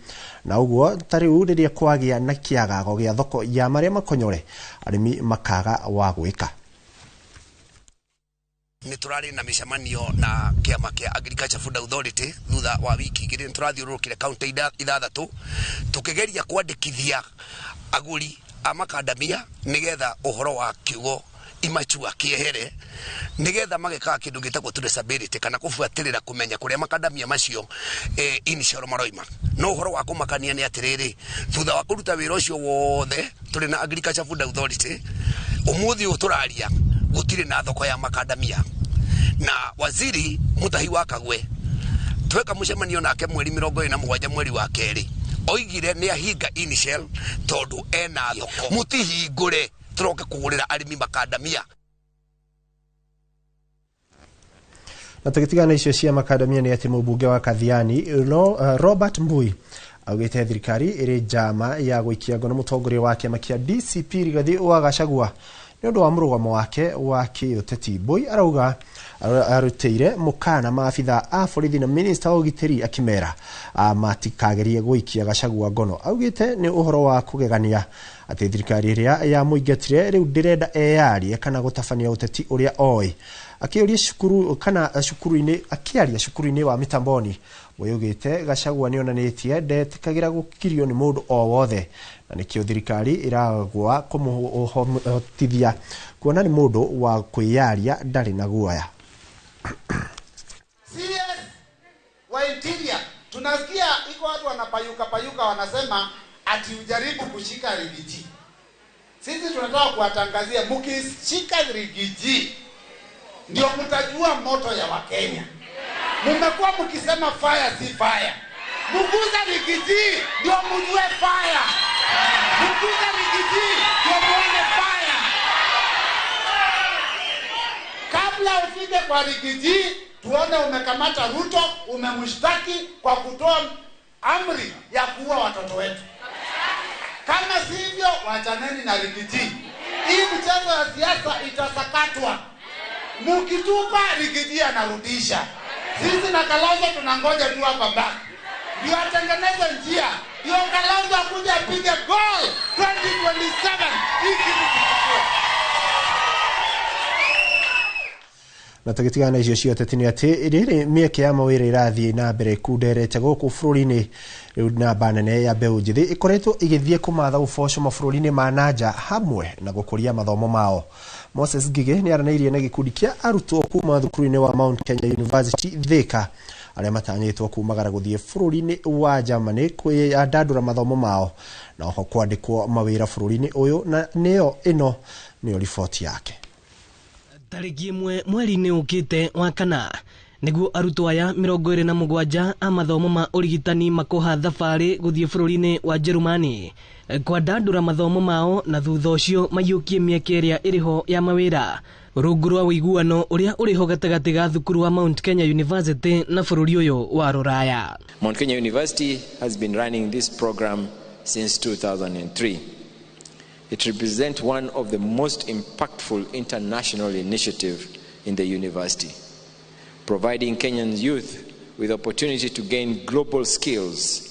na ũguo ta rĩu rĩrĩa kwagĩa na kĩagago gĩa thoko ya marĩa makonyore arĩmi makaga wa gwĩka. Nĩ tũrarĩ na mĩcemanio na kĩama kĩa Agriculture Food Authority thutha wa wiki igĩrĩ, nĩ tũrathiũrũrũkire kaunti ithathatũ tũkĩgeria kwandĩkithia agũri a makandamia nĩgetha ũhoro wa kiugo imachua kiehere, nigetha magekaga kindu gitagwo traceability kana kubuatirira kumenya kuria makandamia macio initial maroima. No uhoro wa kumakania ni atiriri, thutha wa kuruta wira ucio wothe turi na Agriculture Food Authority umuthi uyu turaria gutiri na thoko ya makandamia. Na waziri Mutahi wa Kagwe tweka mucemanio nake mweri 27 mweri wa keri oigire ni ahinga initial tondu ena thoko, mutihingure turoke kugurira arimi makandamia. Na tugitigana icio cia makandamia ni ati mũmbunge wa Kathiani Robert Mbui augĩte thirikari ĩrĩ njama ya gũikia ngono mũtongoria wa kĩama kĩa DCP Rigathi wa Gachagua nĩ ũndũ wa mũrũgamo wake wa kĩũteti. Mbui arauga arutĩire mũkana maabitha a borithi na minista wa ũgitĩri akĩmera matikagerie gũikia Gachagua ngono. Augĩte nĩ ũhoro wa kũgegania atĩ thirikari ĩrĩa yamũingatire rĩu ndĩrenda eyarie kana gũtabania ũteti ũrĩa oĩ. Akĩũria cukuru kana cukuru-inĩ, akĩaria cukuru-inĩ wa Mitamboni, Mbui augĩte Gachagua nĩonanĩtie ndetĩkagĩra gũkirio nĩ mũndũ o wothe na nĩkĩo thirikari ĩragwa kũmũhotithia kuona nĩ mũndũ wa kwĩyaria ndarĩ na guoya. CS wa Interior, tunasikia iko watu wanapayuka payuka wanasema ati ujaribu kushika Rigiji. Sisi tunataka kuwatangazia mkishika Rigiji ndio mtajua moto ya Wakenya. Mmekuwa mkisema fire si fire. Mguza Rigiji ndio mjue fire. Mguza Rigiji ndio muone fire. Kabla ufike kwa Rigiji tuone umekamata Ruto, umemshtaki kwa kutoa amri ya kuua watoto wetu. Kama sivyo, wachaneni na Rigiji. Hii mchezo ya siasa itasakatwa. Mukitupa Rigiji anarudisha. Sisi na Kalonzo tunangoja tu hapa back. Ndio atengeneze njia. Ndio Kalonzo akuja apige goal 2027. Hii kitu kichukue. Na tũgĩtigana icio cia ũteti nĩ atĩ rĩrĩ mĩeke ya mawĩra ĩrathiĩ na mbere kunderete gũkũ bũrũri-inĩ. Rĩu namba nene ya mbeũ njĩthĩ ĩkoretwo ĩgĩthiĩ kũmatha ũboco mabũrũri-inĩ ma nanja hamwe na gũkũria mathomo mao. Moses Ngigĩ nĩ aranĩirie na gĩkundi kĩa arutwo kuma thukuru-inĩ wa Mount Kenya University Thika arĩa matanyĩtwo kumagara gũthiĩ bũrũri-inĩ wa Germany kwĩyandandũra mathomo mao na oho kwandĩkwo mawĩra bũrũri-inĩ ũyũ, na nĩyo ĩno nĩyo riboti yake. Tarĩki 1 mweri-inĩ ũkĩte wa kana Nĩguo arutwo aya 27 a mathomo ma ũrigitani makoha thabarĩ gũthiĩ bũrũri-inĩ wa Jerumani kwandandũra mathomo mao na thutha ũcio maiyũkie mĩeke ĩrĩa ĩrĩho ya mawĩra rungu rwa ũiguano ũrĩa ũrĩho gatagatĩ ga thukuru wa Mount Kenya University na bũrũri ũyũ wa Rũraya. Mount Kenya University has been running this program since 2003. It represents one of the most impactful international initiatives in the university, providing Kenyan youth with opportunity to gain global skills,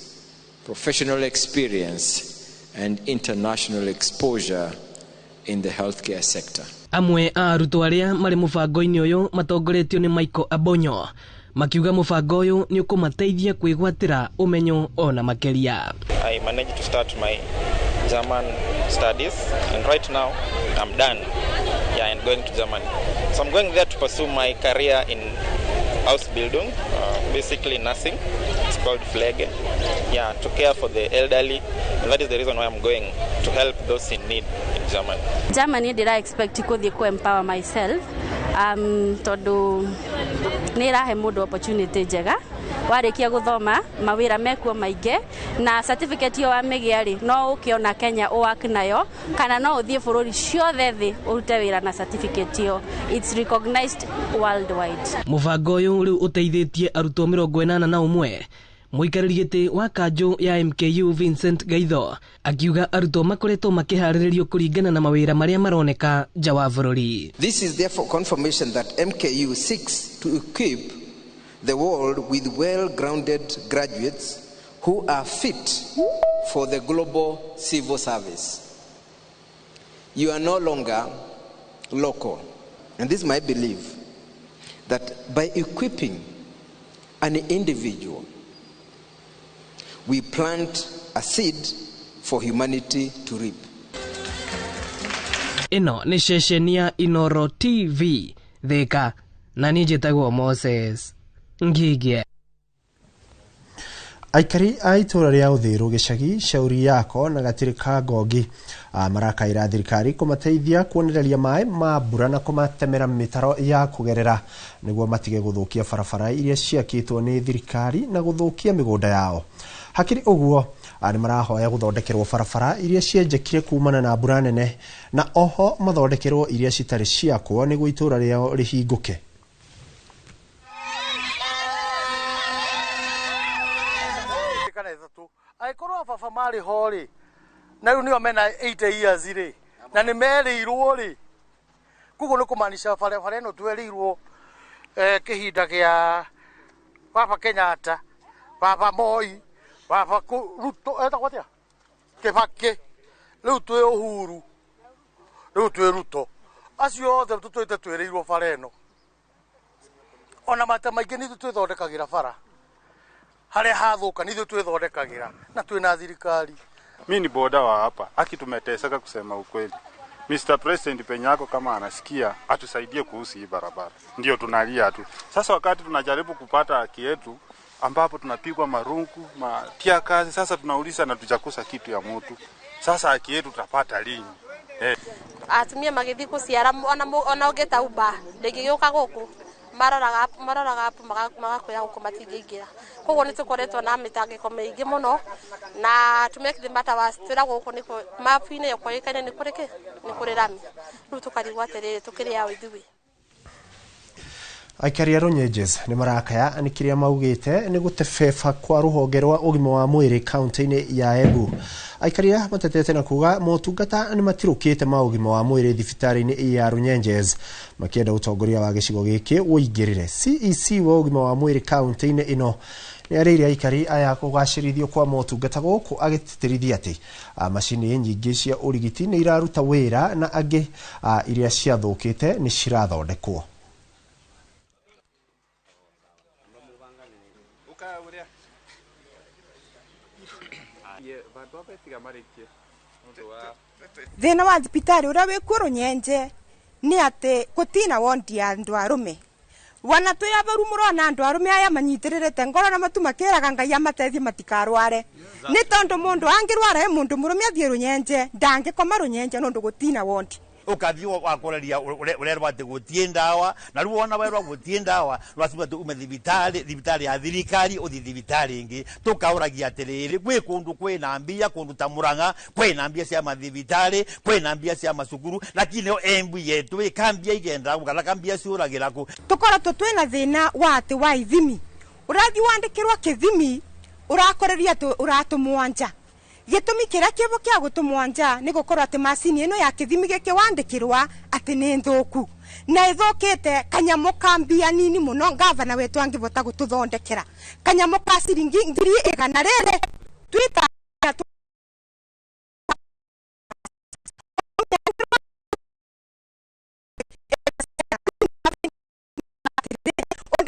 professional experience, and international exposure in the healthcare sector. Amwe a arutwo arĩa marĩ mũbango-inĩ ũyũ matongoretio nĩ Michael Abonyo makiuga mũbango ũyũ nĩ ũkũmateithia kwĩgwatĩra ũmenyo ona makĩria. I managed to start my German studies and right now I'm done. Yeah, and going to Germany. So I'm going there to pursue my career in house building, basically nursing. It's called Pflege. Yeah, to care for the elderly, and that is the reason why I'm going, to help those in need in Germany. Germany did I expect to go empower myself tondu nĩ ĩrahe mũndũ opportunity njega warĩkia gũthoma mawĩra mekuo maingĩ na certificate ĩyo wamĩgĩa rĩ no ũkĩona Kenya ũwork nayo kana no ũthiĩ bũrũri ciothe thĩ ũrute wĩra na certificate ĩyo. It's recognized worldwide. Mũbango ũyũ rĩu ũteithĩtie arutwo 81. Mũikarĩri gĩtĩ wa kanjũ ya MKU Vincent Gaitho akiuga arutwo makoretwo makĩharĩrĩrio kũringana na mawĩra marĩa maroneka nja wa bũrũri. This is therefore confirmation that MKU seeks to equip the world with well-grounded graduates who are fit for the global civil service. You are no longer local. And this is my belief that by equipping an individual, we plant a seed for humanity to reap. Ĩno nĩ ceceni ya Inoro TV Thika, na niĩ njĩtagwo Moses Ngigie. Aikari a itũra rĩa Uthiru gĩcagi Shauri Yako na Gatirĩ ka Ngongi marakaĩra thirikari kũmateithia kuonereria maĩ ma mbura na kũmatemera mĩtaro ya kũgerera nĩguo matige gũthũkia barabara iria ciakĩtwo nĩ thirikari na gũthũkia mĩgũnda yao. Hakĩrĩ ũguo nĩ marahoya gũthondekerwo barabara iria cienjekire kumana na mbura nene na oho mathondekerwo iria citarĩ ciakwo nĩguo itũra rĩao rĩhingũke. Angĩkorwo baba marĩ ho rĩ na rĩu nĩo mena 80 years rĩ na nĩ merĩirwo rĩ koguo nĩ kũmaanisha barabara ĩno twerĩirwo kĩhinda kĩa baba Kenyatta, baba Moi, baba Ruto, etagwo atĩa, Kibaki, rĩu twĩ Uhuru, rĩu twĩ Ruto, acio othe tũtũĩte twĩrĩirwo bara ĩno. Ona maita maingĩ nĩ ithuĩ twĩthondekagĩra bara harĩa hathũka nĩ ithuĩ twĩthondekagĩra na twĩna thirikari. Mi ni boda wa hapa, haki tumeteseka kusema ukweli. Mr. President penye yako kama anasikia atusaidie kuhusu hii barabara. Ndio tunalia tu. Sasa wakati tunajaribu kupata haki yetu ambapo tunapigwa marungu, matia kazi, sasa tunauliza na tujakosa kitu ya mtu. Sasa haki yetu tutapata lini? Atumia magĩthiĩ gũciara ona ũngĩta Uber ndĩngĩgĩũka gũkũ maroraga app magakwĩra gũkũ matingĩingĩra. Koguo nĩ tũkoretwo na mĩtangĩko mĩingĩ mũno na to make the matter worse twĩragwo gũkũ nĩ mapu-inĩ ĩyo nĩ kũrĩ kĩ nĩ kũrĩ rami rĩu tũkarigwo atĩrĩrĩ tũkĩrĩ aũ ithuĩ. Aikari a Runyenjes nĩ marakaya nĩ kĩrĩa maugĩte nĩ gũtebeba kwa rũhonge rwa ũgima wa mwĩrĩ kaunti-inĩ ya Embu. Aikari aya matetete na kuga motungata nĩ matirũkĩte ma ũgima wa mwĩrĩ thibitarĩ-inĩ ya Runyenjes makĩenda ũtongoria wa gĩcigo gĩkĩ ũingĩrĩre. CEC wa ũgima wa mwĩrĩ kaunti-inĩ ĩno nĩ arĩire aikari aya kũgacĩrithio kwa motungata gũkũ agĩtĩtĩrithia atĩ macini nyingĩ cia ũrigiti nĩ iraruta wĩra na angĩ iria ciathũkĩte nĩ cirathondekwo. Thina wa thibitari uria wikuo Runyenje ni ati gutina wondi ya andu arume wana twi abaru murona andu arume aya manyitirire ngoro na matu makiraga Ngai amateithie matikarware ni tondu mundu angirwara e mundu murume athie Runyenje ndangikoma Runyenje nondu gutina wondi. Ukathi wakoreria urerwa ati gutie ndawa na riu wona werwa gutie ndawa rwaciwa tu ume thibitari ya thirikari uthi thibitari ingi. Tukauragia atiriri gwi kundu kwina mbia kundu ta Murang'a kwina mbia cia mathibitari kwina mbia cia macukuru, lakini Embu yetu ikambia igenda kana kambia ciuragira ku. Tukoretwo twina thina wa ati wa ithimi, urathi wandikirwa kithimi urakoreria ati uratumwa nja. Gitumi kiria kibo kia gutumwa nja ni gukorwo ati macini ino ya kithimi giki wandikirwa ati ni nthuku na ithukite kanyamu ka mbia nini muno. Gavana wetu angivota gututhondekera kanyamu ka ciringi 100,000 riri twita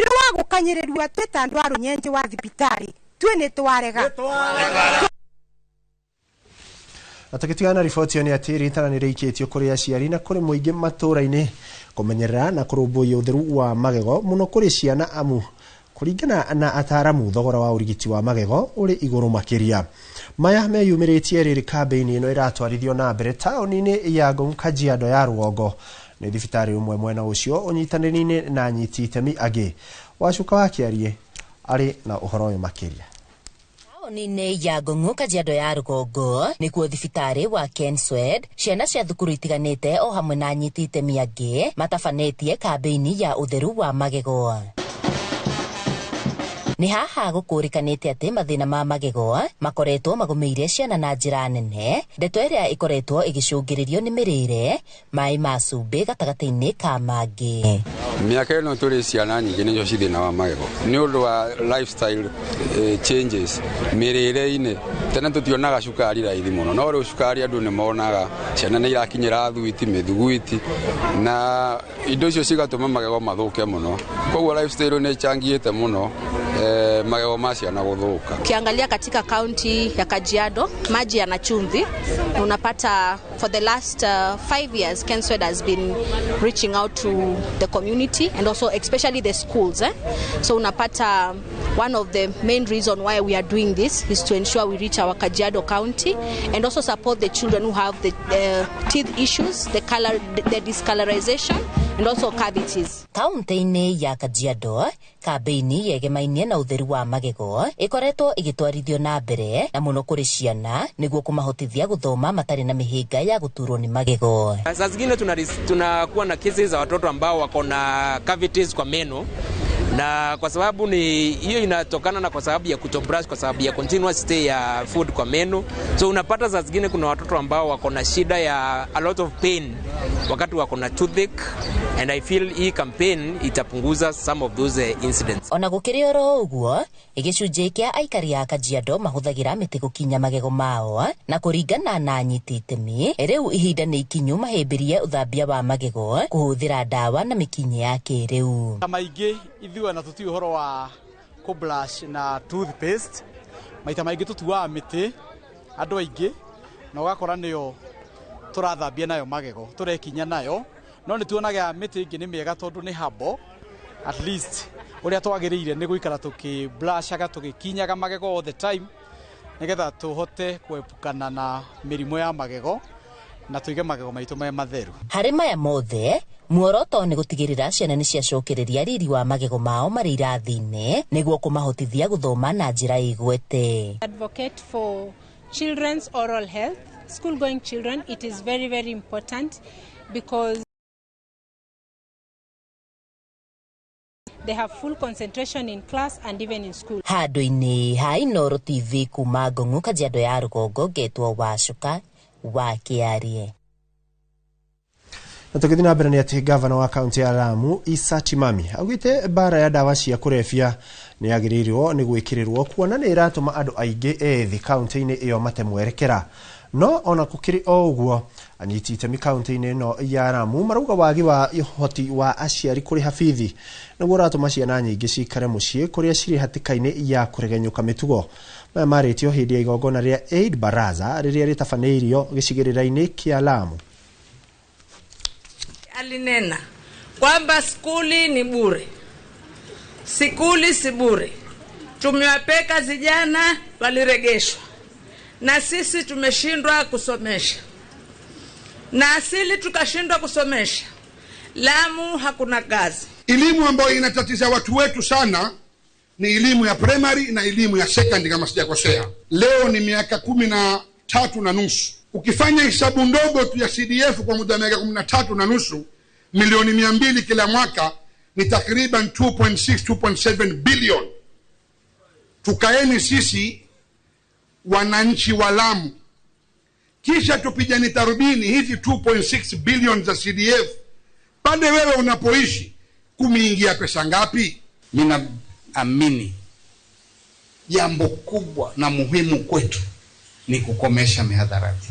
wa gukanyiriria twita andu a Runyenje wa thibitari twi ni twarega. Na tũgĩtigana riboti ĩyo nĩ atĩ rĩtana nĩ rĩikĩtio kũrĩ aciari na kũrĩ mũingĩ matũũra-inĩ kũmenyerera na kũrũmbũiya ũtheru wa magego mũno kũrĩ ciana, amu kũringana na ataaramu thogora wa ũrigiti wa magego ũrĩ igũrũ makĩria. Maya meyumĩrĩtie rĩrĩ kambĩini ĩno ĩratwarithio na mbere taũni-inĩ ya Ngong, Kajiado ya Rũgongo nĩ thibitarĩ ũmwe mwena ũcio ũnyitanĩri-inĩ na anyiti itemi angĩ. Wacuka wa Kĩarie arĩ na ũhoro ũyũ makĩria. Taũni-inĩ ya Ngong'u Kajiado ya Rũgongo nĩkuo thibitarĩ wa Kenswed ciana cia thukuru itiganĩte o hamwe na anyiti itemi angĩ matabanĩtie kambĩini ya ũtheru wa magego. Nĩ haha gũkũrĩkanĩte atĩ mathĩna ma magego makoretwo magũmĩire ciana na njĩra nene, ndeto ĩrĩa ĩkoretwo ĩgĩcũngĩrĩrio nĩ mĩrĩre, maĩ ma cumbĩ gatagatĩ-inĩ ka mangĩ. Mĩaka ĩno tũrĩ ciana nyingĩ nĩcio ci thĩna wa magego nĩ ũndũ wa lifestyle changes mĩrĩre-inĩ. Tene tũtionaga cukari raithi mũno, no rĩu cukari andũ nĩ monaga, ciana nĩ irakinyĩra thuiti, mĩthuguiti, na indo icio cigatũma magego mathũke mũno. Koguo lifestyle nĩ ĩcangĩte mũno magego ma ciana gũthũka. Ukiangalia katika kaunti ya Kajiado, maji yana chumvi. Unapata for the last 5 years Kenswed has been reaching out to the community and also especially the schools. So unapata one of the main reason why we are doing this is to ensure we reach our Kajiado County and also support the children who have the teeth issues, the color, the discolorization and also cavities. Kaunti-inĩ ya Kajiado, kambĩini yegemainie na ũtheru wa magego ĩkoretwo ĩgĩtwarithio na mbere na mũno kũrĩ ciana nĩguo kũmahotithia gũthoma matarĩ na mĩhĩnga ya gũturwo nĩ magego. Saa zingine tunakuwa na cases za watoto ambao wako na cavities kwa meno, na kwa sababu ni hiyo inatokana na kwa sababu ya kutobrush, kwa sababu ya continuous stay ya food kwa meno. So unapata saa zingine kuna watoto ambao wako na shida ya a lot of pain wakati wako na toothache, and I feel hii campaign itapunguza some of those incidents. Ona gũkĩrĩ oro ũguo, gĩcunjĩ kĩa aikari a Kajiado mahũthagĩra mĩtĩ gũkinya magego mao, na kũringana na anyiti itemi rĩu ihinda nĩ ikinyu mahĩmbĩrie ũthambia wa magego kũhũthĩra ndawa na mĩkinyĩ ya kĩrĩu. Maingĩ ithuĩ na tũtiũĩ ũhoro wa kũbrush na toothpaste, maita maingĩ tũtuaga mĩtĩ andũ aingĩ na ũgakora nĩyo tũrathambia nayo magego tũrekinya nayo, no nĩ tuonaga mĩtĩ ĩngĩ nĩ mĩega tondũ nĩ herbal. At least ũrĩa twagĩrĩire nĩ gũikara tũkĩblushaga tũgĩkinyaga magego all the time nĩgetha tũhote kuepukana na mĩrimũ ya magego na tũige magego maitũ me matheru. Harĩ maya mothe, muoroto nĩ gũtigĩrĩra ciana nĩ ciacokereria riri wa magego mao marĩ irathi-inĩ nĩguo kũmahotithia gũthoma na njĩra ĩgwete. Advocate for children's oral health, school going children. It is very, very important because they have full concentration in class and even in school. Handũ-inĩ ha Inooro TV kuma Ngong'u Kajiado ya Rũgongo, ngetwo Wacuka wa Kĩarie. Na tũgĩthiĩ na mbere nĩ atĩ gavana wa kaunti ya Lamu Issa Timami augĩte mbara ya ndawa cia kũrebia nĩ yagĩrĩirwo nĩ gwĩkĩrĩrwo kuona nĩ ĩratũma andũ aingĩ ethĩ kaunti-inĩ ĩyo mate mwerekera. No ona gũkĩrĩ o ũguo, anyiti itemi kaunti-inĩ ĩno ya Lamu marauga wagi wa ũhoti wa aciari kũrĩha bithi nĩguo ũratũma ciana nyingĩ cikare mũciĩ kũrĩa cirĩ hatĩka-inĩ ya kũregenyũka mĩtugo. Maya marĩtio hĩndĩ ya igongona rĩa Eid Baraza rĩrĩa rĩtabanĩirio gĩcigĩrĩra-inĩ kĩa Lamu. Alinena kwamba skuli ni bure, sikuli si bure. Tumewapeka vijana waliregeshwa, na sisi tumeshindwa kusomesha. Na asili tukashindwa kusomesha. Lamu hakuna kazi. Elimu ambayo inatatiza watu wetu sana ni elimu ya primary na elimu ya secondary, kama sijakosea. Leo ni miaka 13.5. Ukifanya hesabu ndogo tu ya CDF kwa muda wa miaka 13.5, milioni 200 kila mwaka ni takriban 2.6 2.7 billion. Tukaeni sisi wananchi wa Lamu, kisha tupigane tarubini hizi 2.6 billion za CDF. Pande wewe unapoishi kumeingia pesa ngapi? Ninaamini jambo kubwa na muhimu kwetu ni kukomesha mihadharati.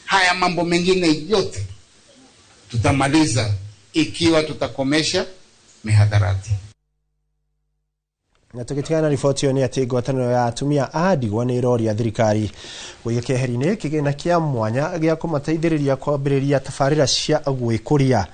Haya mambo mengine yote tutamaliza ikiwa tutakomesha mihadharati. Na tũgĩtigana na riboti ĩyo nĩ atĩ ngwatanĩro ya atumia a ndigwa nĩ ĩroria thirikari kũiga keheri-inĩ kĩgĩna kĩa mwanya gĩa kũmateithĩrĩria kwambĩrĩria tabarĩra cia gwĩkũria.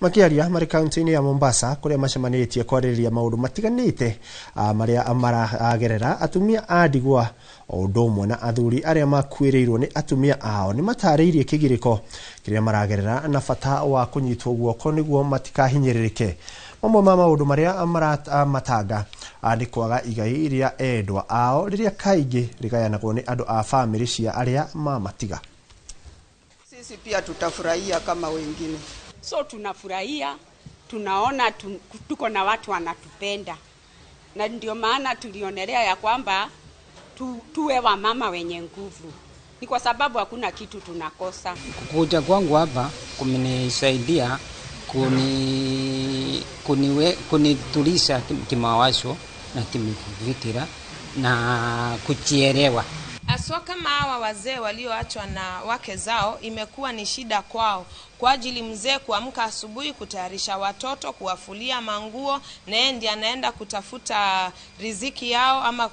Makĩaria marĩ kaunti-inĩ ya Mombasa kũrĩa macemanĩtie kwarĩrĩria maũndũ matiganĩte marĩa maragerera atumia a ndigwa o ũndũ ũmwe na athuri arĩa makuĩrĩirwo nĩ atumia ao nĩ matarĩirie kĩgirĩko kĩrĩa maragerera na bata wa kũnyitwo guoko nĩguo matikahinyĩrĩrĩke. Mamwe ma maũndũ marĩa matanga nĩ kwaga igai rĩa endwa ao rĩrĩa kaingĩ rĩgayanagwo nĩ andũ a bamĩrĩ cia arĩa mamatiga. Sisi pia tutafurahia kama wengine. So tunafurahia, tunaona tuko na watu wanatupenda, na ndio maana tulionelea ya kwamba tuwe wamama wenye nguvu, ni kwa sababu hakuna kitu tunakosa. Kuja kwangu hapa kumenisaidia kunituliza kimawazo na kimafikira na kujielewa. Aswa kama hawa wazee walioachwa na wake zao, imekuwa ni shida kwao kwa ajili mzee kuamka asubuhi, kutayarisha watoto, kuwafulia manguo, na yeye ndiye anaenda kutafuta riziki yao ama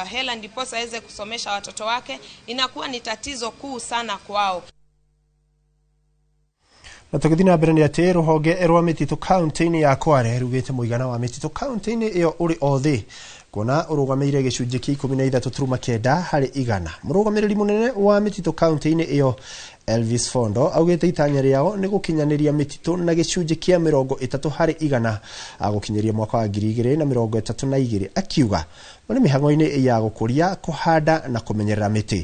hela ndiposa aweze kusomesha watoto wake. Inakuwa ni tatizo kuu sana kwao. Na tũgĩthiĩ na mbere nĩ atĩ rũhonge rwa mĩtitũ kaunti-inĩ ya Kwale rugĩte mũigana wa mĩtitũ kaunti-inĩ ĩyo ũrĩ o thĩ kuona ũrũgamĩire gĩcunjĩ kĩa 13.9 harĩ igana. Mũrũgamĩrĩri mũnene wa mĩtitũ kaunti-inĩ ĩyo Elvis Fondo augĩte itanya rĩao nĩ gũkinyanĩria mĩtitũ na gĩcunjĩ kĩa 30 harĩ igana gũkinyĩria mwaka wa 2032, akiuga marĩ mĩhang'o-inĩ ya gũkũria, kũhanda na kũmenyerera mĩtĩ.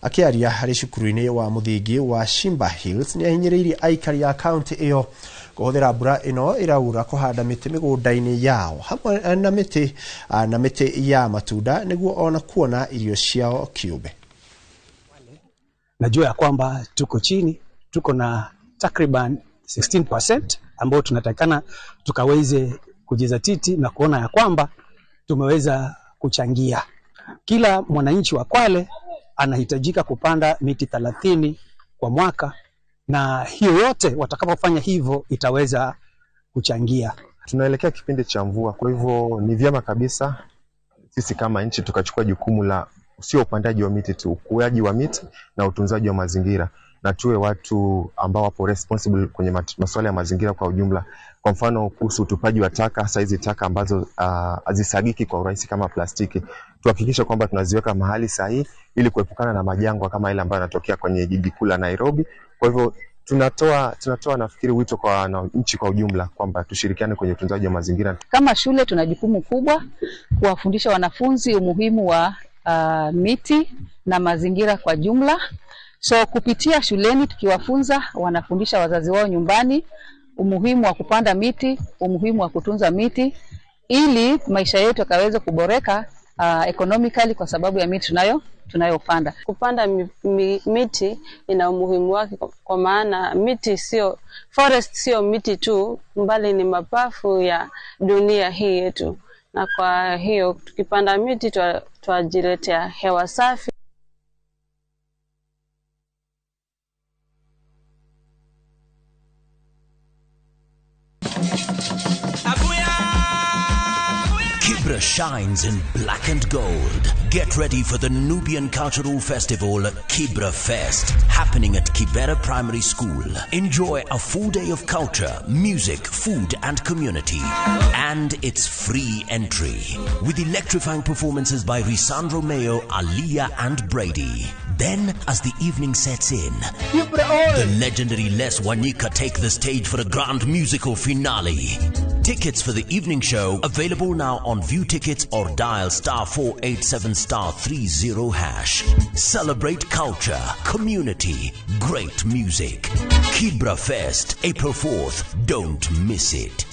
Akĩaria harĩ cukuru-inĩ wa mũthingi wa Shimba Hills nĩ ahinyĩrĩirie aikari a kaunti ĩyo kũhũthĩra mbura ĩno ĩraura kũhanda mĩtĩ mĩgũnda-inĩ yao hamwe na mĩtĩ ya matunda nĩguo ona kuona irio ciao kĩũmbe. Najua ya kwamba tuko chini, tuko na takriban 16% ambao tunatakana tukaweze kujizatiti na kuona ya kwamba tumeweza kuchangia. Kila mwananchi wa Kwale anahitajika kupanda miti 30 kwa mwaka, na hiyo yote watakapofanya hivyo itaweza kuchangia. Tunaelekea kipindi cha mvua, kwa hivyo ni vyema kabisa sisi kama nchi tukachukua jukumu la sio upandaji wa miti tu, ukuaji wa miti na utunzaji wa mazingira, na tuwe watu ambao wapo responsible kwenye masuala ya mazingira kwa ujumla. Kwa mfano kuhusu utupaji wa taka, hasa hizi taka ambazo hazisagiki kwa urahisi kama plastiki, tuhakikishe kwamba tunaziweka mahali sahihi ili kuepukana na majangwa kama ile ambayo yanatokea kwenye jiji kuu la Nairobi. Kwa hivyo tunatoa nafikiri wito kwa nchi kwa ujumla kwamba tushirikiane kwenye utunzaji wa mazingira. Kama shule tuna jukumu kubwa kuwafundisha wanafunzi umuhimu wa miti na mazingira kwa jumla. So kupitia shuleni tukiwafunza, wanafundisha wazazi wao nyumbani umuhimu wa kupanda miti, umuhimu wa kutunza miti ili maisha yetu yakaweze kuboreka economically kwa sababu ya miti tunayopanda. Kupanda miti ina umuhimu wake kwa maana miti sio forest, sio miti tu, mbali ni mapafu ya dunia hii yetu. Na kwa hiyo tukipanda miti twajiletea hewa safi. Kibra shines in black and gold. Get ready for the Nubian Cultural Festival, Kibra Fest, happening at Kibera Primary School. Enjoy a full day of culture, music, food, and community. And it's free entry. With electrifying performances by Risandro Mayo, Aliyah, and Brady. Then, as the evening sets in, the legendary Les Wanyika take the stage for a grand musical finale. Tickets for the evening show available now on View Tickets or dial star 487 star 30 hash. Celebrate culture, community, great music. Kibra Fest, April 4th. Don't miss it.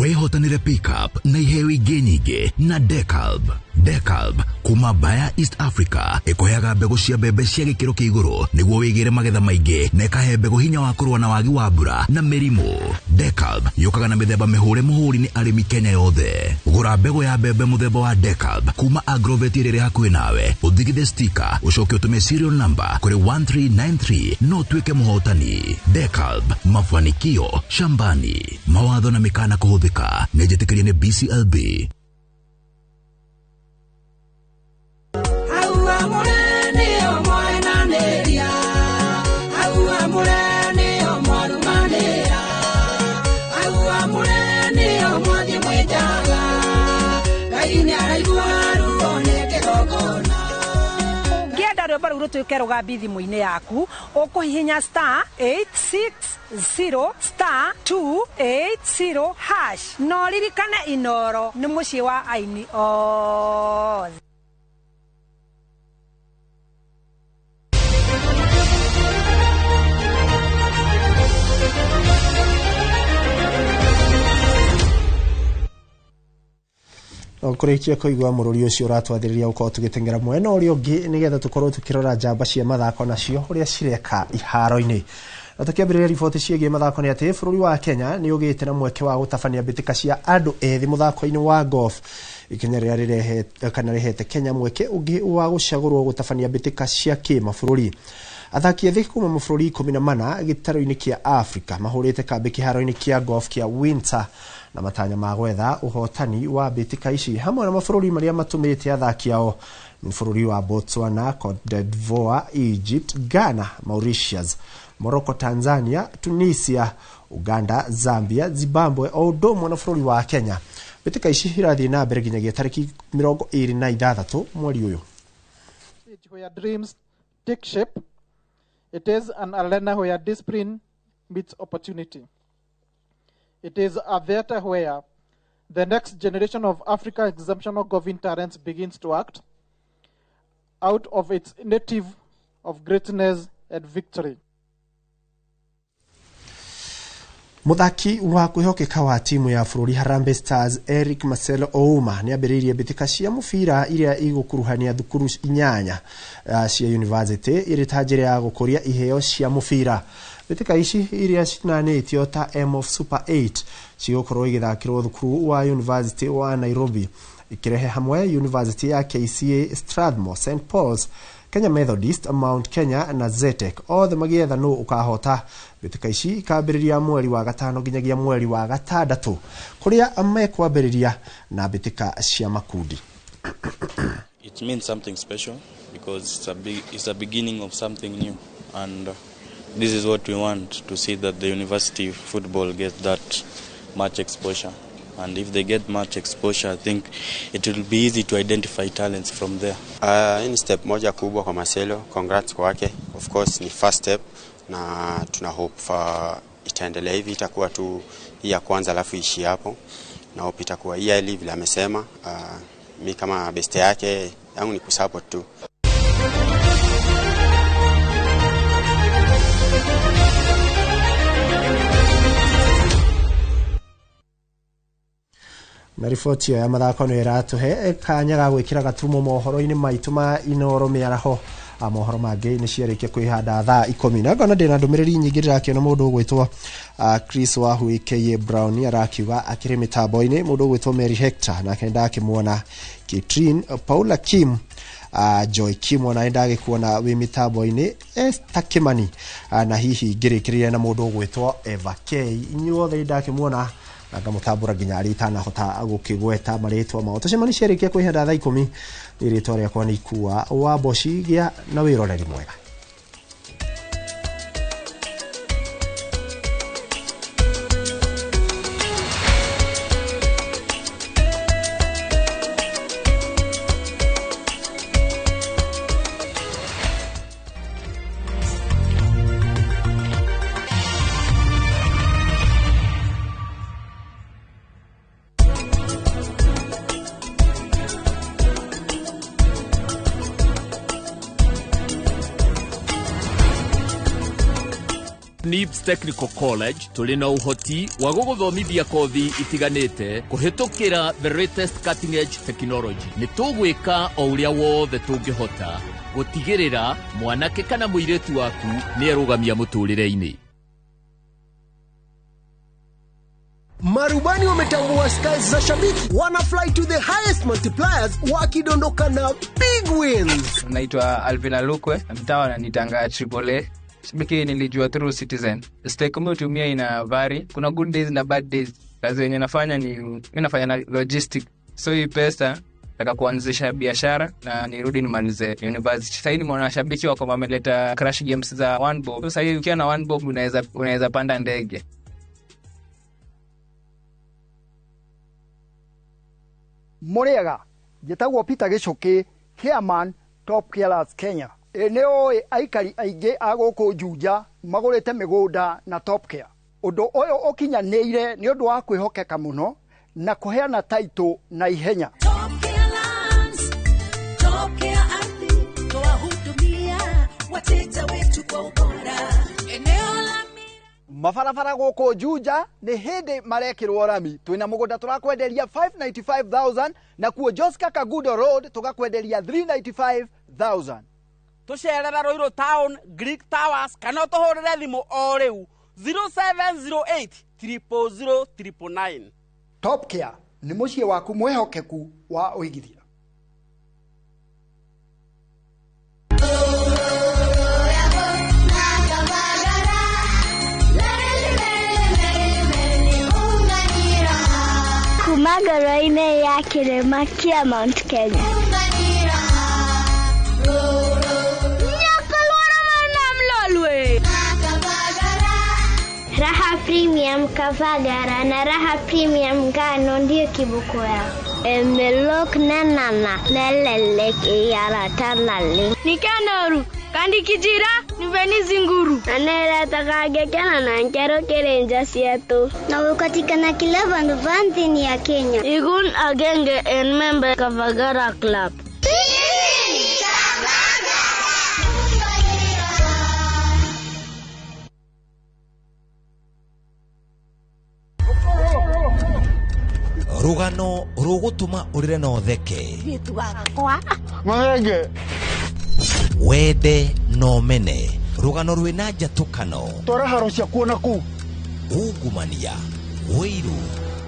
Wĩhotanĩre pickup na iheo ingĩ nyingĩ na Decalb. Decalb kuma Bayer East Africa ĩkũheaga mbegũ cia mbembe cia gĩkĩro kĩa igũrũ nĩguo wĩgĩre magetha maingĩ na ĩkahe mbegũ hinya wa kũrũa na wagi wa mbura na mĩrimũ. Decalb yũkaga na mĩthemba mĩhũre mũhũri nĩ arĩmi Kenya yothe. Gũra mbegũ ya mbembe mũthemba wa Decalb kuma Agrovet ĩrĩa ĩrĩ hakuhĩ nawe, ũthigithe stika, ũcoke ũtũme serial number kũrĩ 1393 no ũtuĩke mũhotani. Decalb, mafanikio shambani. Mawatho na mĩkana kũhũthĩka nĩ njĩtĩkĩrie nĩ BCLB. Ũngĩenda rwĩmbo rũu rũtuĩke rũgambi thimũ-inĩ yaku ũkũhihinya star 860 star 280 hash na ũririkane Inoro nĩ mũciĩ wa aini othe. Kũrĩkia kũigua mũrũri ũcio ũratwathĩrĩria gũkorwo tũgĩteng'era mwena ũrĩa ũngĩ nĩgetha tũkorwo tũkĩrora njamba cia mathako nacio ũrĩa cireka iharo-inĩ. Na tũkĩambĩrĩria riboti ciĩgiĩ mathako nĩ atĩ bũrũri wa Kenya nĩ ũgĩte na mweke wa gũtabania mbĩtĩka cia andũ ethĩ mũthako-inĩ wa golf. Ikinya rĩrĩa rĩrehete kana rĩhete Kenya mweke ũngĩ wa gũcagũrwo gũtabania mbĩtĩka cia kĩmabũrũri. Athaki ethĩ kuma mabũrũri 14 gĩtarũ-inĩ kĩa Afrika mahũrĩte kambĩ kĩharo-inĩ kĩa golf kĩa Winter na matanya ma gwetha ũhotani wa mbĩtĩka ici hamwe na mabũrũri marĩa matũmĩte athaki ao nĩ bũrũri wa Botswana, Cote d'Ivoire, Egypt, Ghana, Mauritius, Morocco, Tanzania, Tunisia, Uganda, Zambia, Zimbabwe o ũndũ ũmwe na bũrũri wa Kenya. Mbĩtĩka ici irathiĩ na mbere nginyagia tarĩki 26 mweri ũyũ. Where dreams take shape, it is an arena where discipline meets opportunity. It is a theater where the next generation of Africa exceptional golfing talents begins to act out of its native of greatness and victory. Mũthaki wa kwĩhokeka wa timu ya bũrũri Harambee Stars Eric Marcelo Ouma nĩ ambĩrĩirie mbĩtĩka cia mũbira iria igũkuruhania thukuru 8 cia university ĩrĩ ta njĩra ya gũkũria iheo cia mũbira. Mbĩtĩka ici iria cinanĩtio ta M of Super 8 cigũkorwo igĩthakĩrwo thukuru wa University wa Nairobi ikirehe hamwe University ya KCA, Strathmore, St Paul's, Kenya Methodist, Mount Kenya na Zetech othe magĩetha nũ ũkahota. Mbĩtĩka ici ikambĩrĩria mweri wa gatano nginyagia mweri wa gatandatũ kũrĩa mekwambĩrĩria na mbĩtĩka cia makundi. It means something special because it's a beginning of something new, and this is what we want to see, that the university football gets that much exposure. And if they get much exposure, I think it will be easy to identify talents from there. Hii step moja kubwa kwa Marcelo, congrats kwake. Of course ni first step na tuna hope for itaendelea hivi, itakuwa tu hii ya kwanza alafu ishi hapo. Na hope itakuwa yearly vile amesema. Mi kama best yake yangu ni kusupport tu. Na riboti ĩyo ya mathako nĩ ĩratũhe kanya ga gwĩkĩra gaturumo mohoro-inĩ maitũ ma Inoro mĩaraho. Mohoro mangĩ nĩ ciarĩkia kwĩhanda thaa 10 na ngona ndĩna ndũmĩrĩri nyingĩ ndĩrakĩona mũndũ ũgwĩtwo Chris Wahu aka Brown arakiuga akĩrĩ mĩtambo-inĩ, mũndũ ũgwĩtwo Mary Hector nake ndakĩmuona, Katrin Paula Kim, Joy Kim ona ndagĩkuona wĩ mĩtambo-inĩ, Esther Kimani, na hihi ngĩrĩkĩrĩria na mũndũ ũgwĩtwo Eva K. Inyuothe ndakĩmuona na ngamũtambũra nginya arĩa itanahota gũkĩgweta marĩtwa mao. Tũcemani ciarĩkia kwĩhanda thaa 10 nĩ rĩtwa rĩakwa nĩ Ikua wa Mboci. Gĩa na wĩroreri mwega. NIBS Technical College tũrĩ na ũhoti wa gũgũthomithia kothi itiganĩte kũhĩtũkĩra the latest cutting edge technology. Nĩ tũgwĩka o ũrĩa wothe tũngĩhota gũtigĩrĩra mwanake kana mũirĩtu waku nĩ erũgamia mũtũrĩre-inĩ. Marubani wametambua skies za shabiki, wana fly to the highest multipliers wakidondoka na big wins. Naitwa Alvin Alukwe, mtaa wananitanga Triple A. Shabiki nilijua through Citizen. Stake umetumia ina vary, kuna good days na bad days. Kazi yenye nafanya ni mimi nafanya na logistic. So hii pesa nataka kuanzisha biashara na nirudi nimalize university. Sasa hivi nimeona shabiki wako wameleta crash games za one bob. Sasa hivi ukiwa na one bob unaweza panda ndege. Muriega njĩtagwo Peter Gĩcũkĩ, chairman Top Carers Kenya. Ĩ nĩ ũĩ aikari aingĩ a gũkũ Juja magũrĩte mĩgũnda na Top Care. Ũndũ ũyũ ũkinyanĩire nĩ ũndũ wa kwĩhokeka mũno na kũheana taitũ na ihenya. Mabarabara gũkũ Juja nĩ hĩndĩ marekĩrwo rami. Twĩna mũgũnda tũrakwenderia 595,000 na kuo Joska Kagudo Road tũgakwenderia 395,000. Tũcerere Ruiru Town, Greek Towers kana ũtũhũrĩre thimũ o rĩu 0708 000 999. Top Care nĩ mũciĩ waku mwĩhokeku wa ũigithia. Kuma ngoro-inĩ ya kĩrĩma kĩa Mount Kenya. Raha Premium Kavagara na Raha Premium Ngano ndio kiboko yao. Emelok nanana lelelek iyaratalale. Nikanoru kandi kijira niveni zinguru. Anera takagekana na nkero kerenja sietu. Na ukatikana kila vandu vanthini ya Kenya. Igun agenge en member Kavagara Club. Rugano rugutuma urire na utheke wende no mene rugano rwina njatukano twara haro ciakuo na kuu ungumania wiru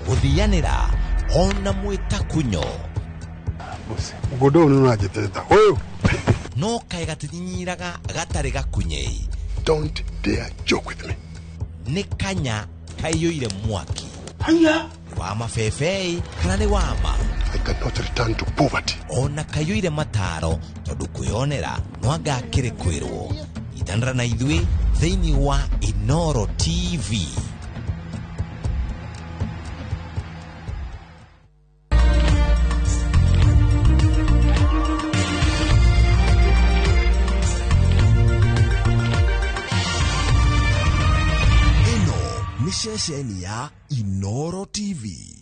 guthianira ona mwitakunyo mũgũnda ũyũ nĩ ũranjĩtĩta ũyũ no kaĩ gatinyinyiraga gatarĩ gakunyei. Don't dare joke with me. Nĩ kanya kaiyũire mwaki. Haya wa mabebei kana nĩ wama. I cannot return to poverty. Ona kaiyũire mataro tondũ kwĩyonera no anga akĩrĩ kwĩrwo. Itanĩra na ithuĩ thĩinĩ wa Inoro TV. Ĩno nĩ ceceni ya Inoro TV.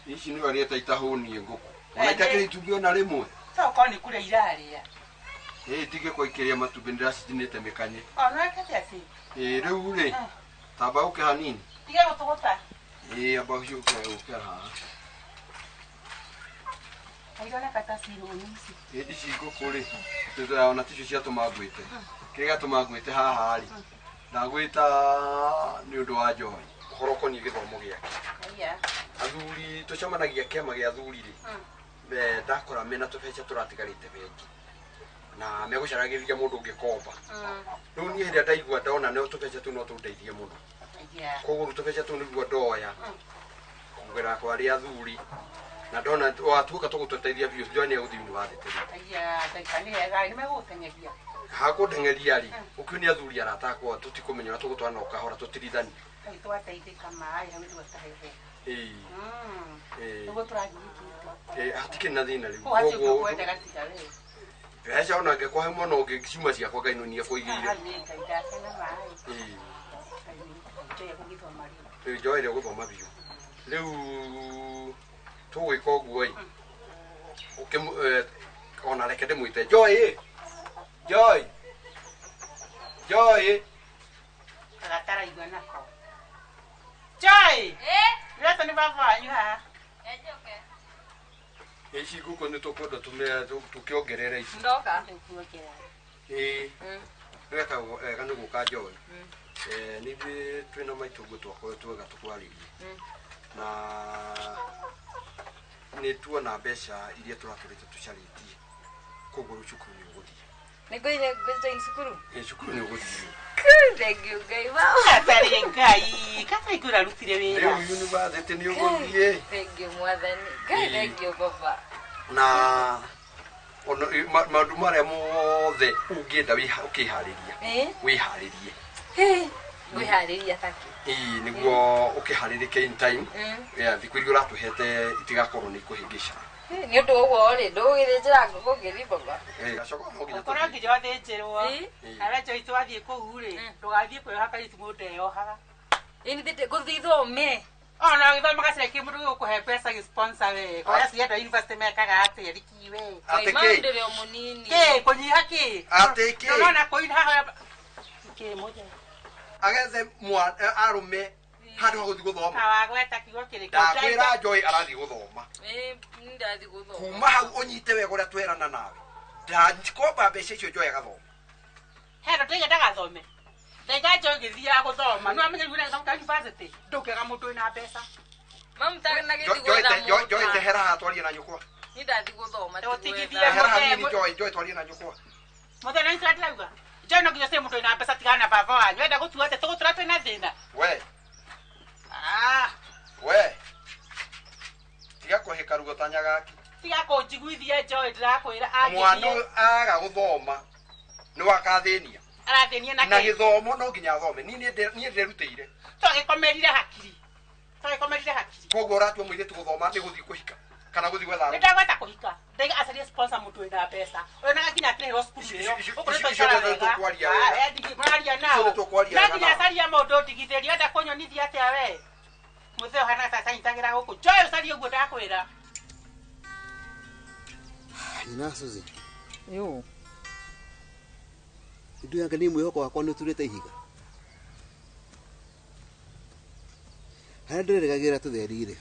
Ici nĩ arĩa itahũnie ngũkũ ona itakĩrĩ itumbĩ ona rĩmwe tokorwo nĩ kũrĩa irarĩa ĩĩ tige kwa ikĩrĩa matumbĩ nĩndĩracitinĩte mĩkanye ona kete ati ĩĩ rĩu rĩ tamba ũke hanini tige gũtũgũta ĩĩ amba ũke haha Kaironeka ta cirũni ici. Ici ngũkũ rĩ, ona ticio ciatũma ngwĩte. Kĩrĩa gĩatũma ngwĩte haha rĩ, ndagwĩta nĩ ũndũ wa Joy. Ũhoro ũkoniĩ gĩthomo gĩake. Athuri tũcemanagia kĩama gĩa athuri rĩ, ndakora mena tũbeca tũratigarĩte bengi na megũcaragĩria mũndũ ũngĩkomba. Rĩu niĩ hĩndĩ ĩrĩa ndaigua ndona nĩ tũbeca tũu no tũndeithie mũno. Koguo rĩu tũbeca tũu nĩguo ndoya kũgera kwa arĩa athuri na ndona watuĩka tũgũtũteithia biũ Joy nĩ egũthiĩ yunivasĩtĩ rĩ. Hakũndeng'eria rĩ, ũkĩũ nĩ athuri arata akwa tũtikũmenya ũrĩa tũgũtwarana o kahora tũtirithanie. Ĩĩ. Hatikĩrĩ na thĩna rĩu. Koguo mbeca ona angĩkorwo he mwana ũngĩ ciuma ciakwa Ngai no niĩ ekũigĩire. Ĩĩ. Joy ĩrĩa gũthoma biũ. Rĩu tũgwĩka ũguo ĩ, ona reke ndĩmwĩte Joy ĩ. Joy. Joy. Agataraigua nako. Joy! Ndĩretwo nĩ baba wanyu haha. Ici ngũkũ nĩ tũkwenda tũkĩongerere ici. Ndoka. Ĩĩ. Weka wega nĩ gũka Joy. Nithuĩ twĩna maitũ ũguo twakorwo twega tũkwarĩrie. Na nĩ tuona mbeca iria tũratũrĩte tũcarĩtie. Koguo rĩu cukuru nĩ ũgũthiĩ. Nĩ ngũjoin cukuru? Ĩĩ cukuru nĩ ũgũthiĩ. Thank you Ngai wa. Atarĩ Ngai, kaba ikura rutire wĩra. Rĩu yunivasĩtĩ nĩ ũgũthiĩ. Thank you mwathani. Ngai thank you baba. Na ona maũndũ marĩa mothe ũngĩenda ũkĩharĩria. Wĩharĩrie. Ngwĩharĩria taki. Ĩĩ nĩguo ũkĩharĩrĩke in time. Ya thikũ iria ũratũhete itigakorwo nĩ ikũhĩngĩca. Nĩ ũndũ ũguo rĩ, ndũgũgĩthĩnjĩra ngũkũ ngĩthiĩ baba. Gacoka no nginya Ũkorwo nginya ũthĩnjĩrwo. Harĩa Joy twathiĩ kũu rĩ, ndũgathiĩ kwĩyoha kairĩtu mũndũ eyohaga. Ĩĩ nĩ ngũthiĩ thome. Ona ũgĩthoma gaceki mũndũ gũkũhe mbeca gĩ sponsor we. Kwa cienda university mekaga atĩa riki we. Atĩ kĩ? Ndĩrĩ o mũnini. Kĩ kũnyiha kĩ? Atĩ kĩ? Ndũrona kũinha haha. Kĩ mũthenya. Agethe arũme handũ ha gũthiĩ gũthoma. Kawagweta kiugo kĩrĩkũ? Ndakwĩra Joy arathiĩ gũthoma. Ĩĩ ndathiĩ gũthoma. Kuma hau ũnyite wega ũrĩa twerana nawe. Ndakomba mbeca icio Joy agathoma. Hero ndaiga ndagathome. Ndaiga Joy gĩthiaga gũthoma. Nĩ wamenya rĩu ũrĩa university ndũngĩaga mũndũ wĩna mbeca. Mamu ta na gĩthiĩ gwetha Joy Joy tehera haha twarie na nyũkwa. Niĩ ndathiĩ gũthoma ti Ũtigithie Tehera hanini Joy Joy twarie na nyũkwa. Mũthenya nĩ ndĩrauga. Joy no nginya ũcarie mũndũ wĩna mbeca tigana na baba wanyu. Wenda gũtua atĩa tũgũtũra twĩna thĩna. We. We. Tiga kũhĩka rugo ta nyagaki. Tiga kũnjiguithia Joy ndĩrakwĩra angĩthiĩ. Mwana aga gũthoma nĩ wakathĩnia. Arathĩnia na Na kĩ? gĩthomo no nginya athome. Niĩ ndĩrutĩire. Twagĩkomerire hakiri. Twagĩkomerire hakiri. Koguo ũratua mũirĩtu gũthoma nĩ gũthiĩ kũhika kana gũthiĩ gwetha Nĩ arũme. ndagweta kũhika. Ndaiga acarie sponsor mũndũ wĩna mbeca. Onaga nginya akĩrĩhĩrwo cukuru ĩyo. Ũguo nĩ icio twaikara nĩcio wega. tũkwaria wega. Mũraria Icio nao. nĩ tũkwaria No wega nginya nao. acarie mũndũ ndigithĩrie. Wenda kũnyonithia atĩa we? Mũthee ũhana ta tanyitagĩra gũkũ. Joy ũcarie ũguo ndakwĩra. Nyina Suzy. Yo. Ndu yanga ni mwĩhoko wakwa nĩ ũturĩte ihiga. Harĩa ndĩrerĩgagĩrĩra tũtheri-rĩ,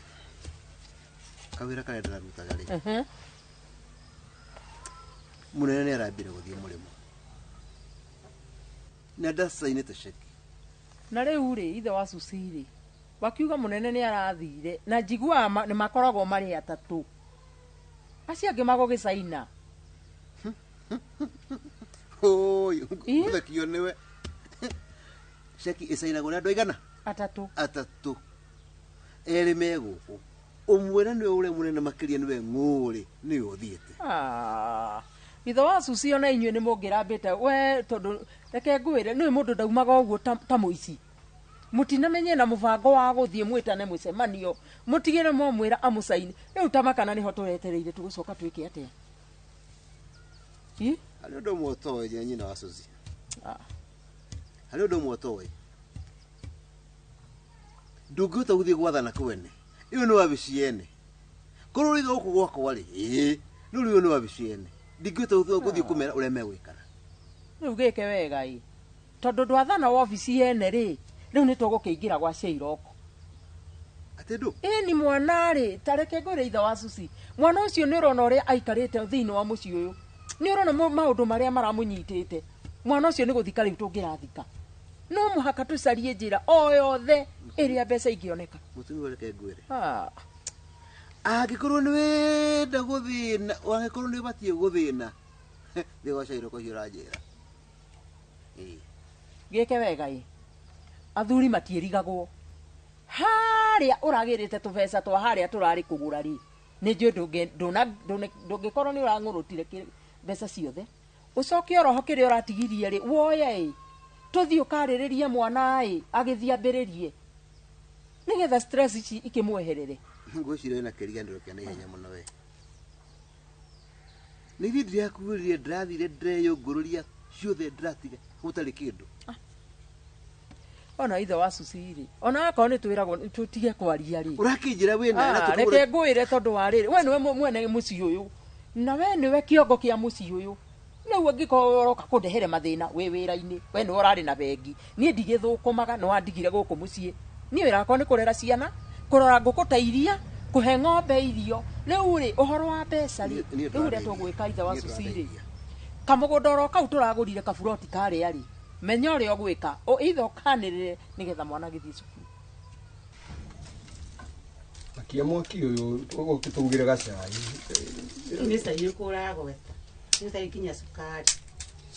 kawĩra karĩa ndĩrarutaga rĩ, mũnene nĩ arambire gũthiĩ mũrĩmo na ndacainĩte ceki. Na rĩu rĩ, ithe wa Susi rĩ, wakiuga mũnene nĩ arathire na njiguaga nĩ makoragwo marĩ atatũ. Acio angĩ magũgĩcaina. Ũyũ, ngũthekio nĩwe. Ceki ĩcainagwo nĩ andũ aigana? Atatũ. Atatũ. Erĩ me gũkũ. Ũmwe na nĩwe ũrĩa mũnene makĩria nĩwe ng'ũũrĩ nĩwe ũthiĩte. Ithe wa Susi ona inyuĩ nĩ mũngĩrambĩte we tondũ reke ngwĩre nĩũĩ mũndũ ndaumaga ũguo ta mũici. Mũtinamenye na mũbango wa gũthiĩ mwĩtane mũcemanio mũtigĩre mwamwĩra amũcaini. Rĩu ta makana nĩho tũretereire tũgũcoka twĩke atĩa? Harĩ ũndũ ũmwe ũtoĩ nyina wa Susi. Harĩ ũndũ ũmwe ũtoĩ. Ndũngĩhota gũthiĩ gwathana kwene. Ĩyo nĩ wabici yene. Korwo ũrĩ gũkũ gwakwa rĩ, ĩĩ, no rĩu nĩ wabici yene. Ndingĩhota gũthiĩ kũmera ũrĩa megũikara. Rĩu gĩke wega ĩ. Tondũ ndwathana wabici yene rĩ, rĩu nĩ tũgũkĩingĩra gwa Sheiroko. Atĩ ndũ? Ĩni mwana rĩ, ta reke ngwĩre ithe wa Susi, mwana ũcio nĩ ũrona ũrĩa aikarĩte thĩinĩ wa mũciĩ ũyũ, nĩ ũrona maũndũ marĩa maramũnyitĩte. Mwana ũcio nĩ gũthika rĩu tũngĩrathika. No mũhaka tũcarie njĩra o yothe ĩrĩa mbeca ingĩoneka. Mũtumia reke ngwĩre. Ah. Angĩkorwo nĩ wenda gũthĩna, angĩkorwo nĩ ũbatiĩ gũthĩna, thiĩ gwa Cairũ ũcio ũranjĩra. Ĩĩ. Gĩke wega ĩ, athuri matiĩrigagwo. Harĩa ũragĩrĩte tũbeca twa harĩa tũrarĩ kũgũra rĩ, nĩ njũĩ ndũngĩkorwo nĩ ũrang'ũrũtire mbeca ciothe. Ũcoke oroho kĩrĩa ũratigirie rĩ, woye ĩ, tũthiĩ ũkarĩrĩrie mwana ĩ, agĩthiĩ ambĩrĩrie. Nĩgetha stress ici ikĩmweherere. Ngwĩciria wĩna kĩriganĩro kĩa naihenya mũno we. Nĩ ithuĩ ndĩrakuĩrire, ndĩrathire ndĩreyũngũrũria ciothe ndĩratiga gũtarĩ kĩndũ. Ona ithe wa Susi rĩ, ona akorwo nĩ twĩragwo tũtige kwaria rĩ. Ũrakĩnjĩra wĩna na tũkũgũra- Reke ngwĩre tondũ wa rĩrĩ, we nĩwe mwene mũciĩ ũyũ, na we nĩwe kĩongo kĩa mũciĩ ũyũ. Rĩu angĩkorwo ũroka kũndehere mathĩna wĩ wĩra-inĩ, we nĩwe ũrarĩ na bengi, niĩ ndigĩthũkũmaga, nĩ wandigire gũkũ mũciĩ. Niĩ wĩra wakwa nĩ kũrera ciana, kũrora ngũkũ ta iria, kũhe ng'ombe irio. Rĩu rĩ, ũhoro wa mbeca rĩ, Niĩ rĩu ũrĩa ndĩrateithia. tũgwĩka ithe wa Niĩ Susi rĩ, ndĩrateithia. kamũgũnda oro kau tũragũrire kaburoti karĩa rĩ, menya ũrĩa ũgwĩka, ithe ũkanĩrĩre nĩgetha mwana agĩthiĩ cukuru. Akia mwaki ũyũ ũgĩtũrugĩre gacai. Nĩ cai ũrĩkũ ũragweta? Nĩ cai nginya cukari.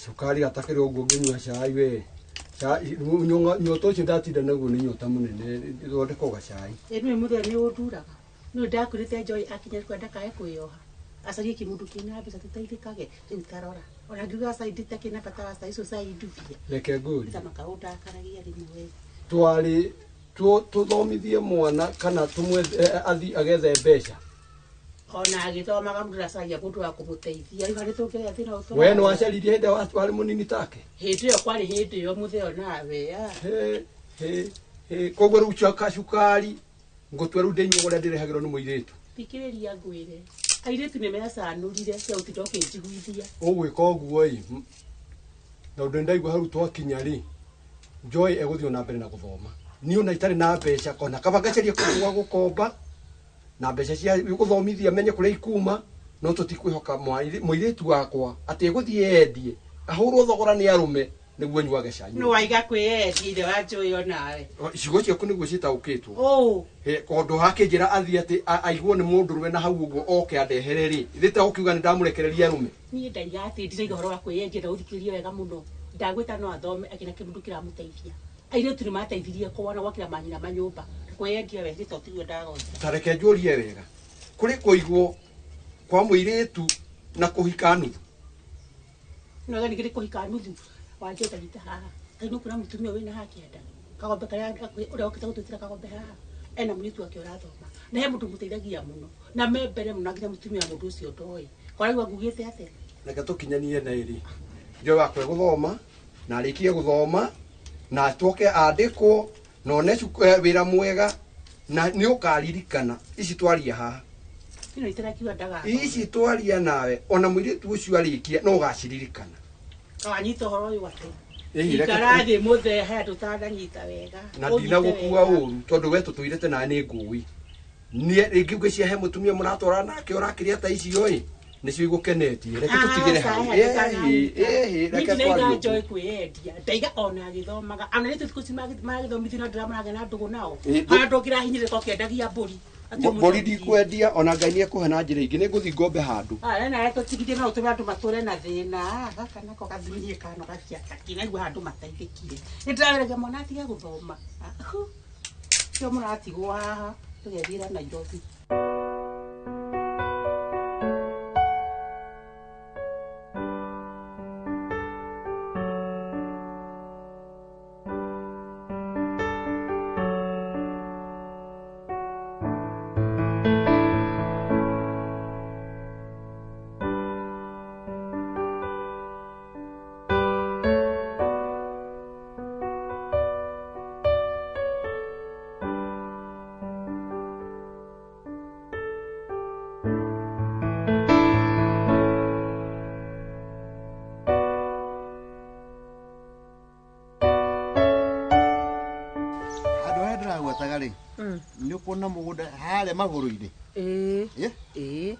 Cukari gatakĩrĩ ũguo ngĩnyua cai we. Nyota ũcio ndatinda naguo nĩ nyota mũnene, thondeka gacai. Ĩ nĩwe mũthenya nĩ ũnduraga. Nĩwe ndakwĩrĩte Joy akinya kwenda ndakae kwĩyoha. Acarie kĩmũndũ kĩna mbeca tũteithĩkage, rĩu tarora. Ona ngiuga cai nditakĩrĩ na bata wa cai ũcio, cai ndubia. Reke ngũrie. Cama kaũndakaragia rĩmwe. Twarĩ tũthomithie mwana kana tũmwethe athiĩ agethe mbeca. Ona agĩthomaga mũndũ ndacaria mũndũ wa kũmũteithia. Rĩu harĩ tũngĩgĩa thĩna ũtũraga. We nĩ wacaririe hĩndĩ ĩrĩa warĩ mũnini take? Hĩndĩ ĩyo kwarĩ hĩndĩ ĩyo mũtheo nawe, ah. He, he, he. Koguo rĩu coka cukari ngũtua rĩu ndĩnyue ũrĩa ndĩrehagĩrwo nĩ mũirĩtu. Thikĩrĩria ngwĩre. Airĩtu nĩ mecanũrire cia gũtinda ũkĩnjiguithia. Ũgwĩka ũguo ĩ, tondũ nĩndaigua hau twakinya rĩ, Joy egũthiĩ na mbere na gũthoma. Niĩ ona itarĩ na mbeca, ona kaba ngacaria kũndũ gwa gũkomba, na mbeca cia gũthomithia menye kũrĩa ikuma, no tũtikwĩhoka mũirĩtu wakwa atĩ egũthiĩ endie, ahũrwo thogora nĩ arũme nĩguo nyuage cai. Nĩ waiga kwĩyendia ithe wa Joy onawe. Ciugo ciaku nĩguo citaũkĩtwo. Ũũ. He, tondũ hakĩnjĩra athiĩ atĩ aigwo nĩ mũndũrũme na hau ũguo oke andehere rĩ, ithe ta ũkiuga nĩ ndamũrekereria arũme. Niĩ ndaiga atĩ ndiraiga ũhoro wa kwĩyendia na ũthikĩrĩrie wega mũno. Ndagwĩta no athome akĩna kĩmũndũ kĩramũteithia. Airĩtu nĩ mateithirie kwana gwakĩra manyina manyũmba. Kwĩyendia we, nĩ tondũ tiguo ndagwĩta. Ta reke njũrie wega. Kũrĩ kũigwo kwa mũirĩtu na kũhika nuthu? No gani kĩrĩ kũhika nuthu? Wanjia ũtanyita haha. Kaĩ nĩ ũkuona mũtumia wĩna haha kĩanda? Kagombe karĩa ũrĩa ũkĩte gũtwĩtĩra kagombe haha. Ena mũirĩtu wake ũrathoma. Na he mũndũ mũteithagia mũno. Na me mbere mũno nginya mũtumia wa mũndũ ũcio ndoĩ. Kwaraigua ngugĩte atĩa? Reke tũkinyanie na ĩrĩ. Njoe wakwa gũthoma, na arĩkie gũthoma, na acoke andĩkwo, na one wĩra mwega, na nĩ ũkaririkana ici twaria haha. Ĩno itarakiuga ndagathoma. Ici twaria nawe, ona mũirĩtu ũcio arĩkia, no ũgaciririkana. Kawanyita ũhoro ũyũ atĩ. Ĩĩ, reke Ikara thĩ mũthee haya tũtananyita wega. Na Ũnyite ndinagũkua wega. ũru, tondũ we tũtũirĩte nawe nĩ ngũi. Niĩ rĩngĩ ngwĩciria he mũtumia mũratwarana nake ũrakĩrĩa ta icio ĩ, nĩcio igũkenetie. Reke tũtigĩre hau. Ĩhĩ, ĩhĩ, reke Niĩ ndinaiga twarie Joy ũguo. kwĩyendia. Ndaiga ona agĩthomaga. Ona nĩ thikũ ici maragĩthomithio na ndĩramũragĩa na ndũgũ nao. Ĩ, Ona ndũngĩrahinyĩrĩrĩka ũkĩendagia mbũri. Atĩ Mbũri ũmũthomithie. ndikwendia, ona Ngai nĩekũhe na njĩra ingĩ, nĩngũthiĩ ngombe handũ. Ah, na tũtigithie no ũtũme andũ matũre na thĩna. Ah, gaka nako gathirie kano gakia kinaigua handũ mateithĩkire. Nĩ ndĩrawĩragia mwana atige gũthoma. Ah, hu. Kĩo mũratigwo haha, tũgethiĩra Nairobi. Ndĩragwetaga rĩ, nĩ ũkuona mũgũnda harĩa magũrũ-inĩ. Ĩĩ. Ĩ? Ĩĩ.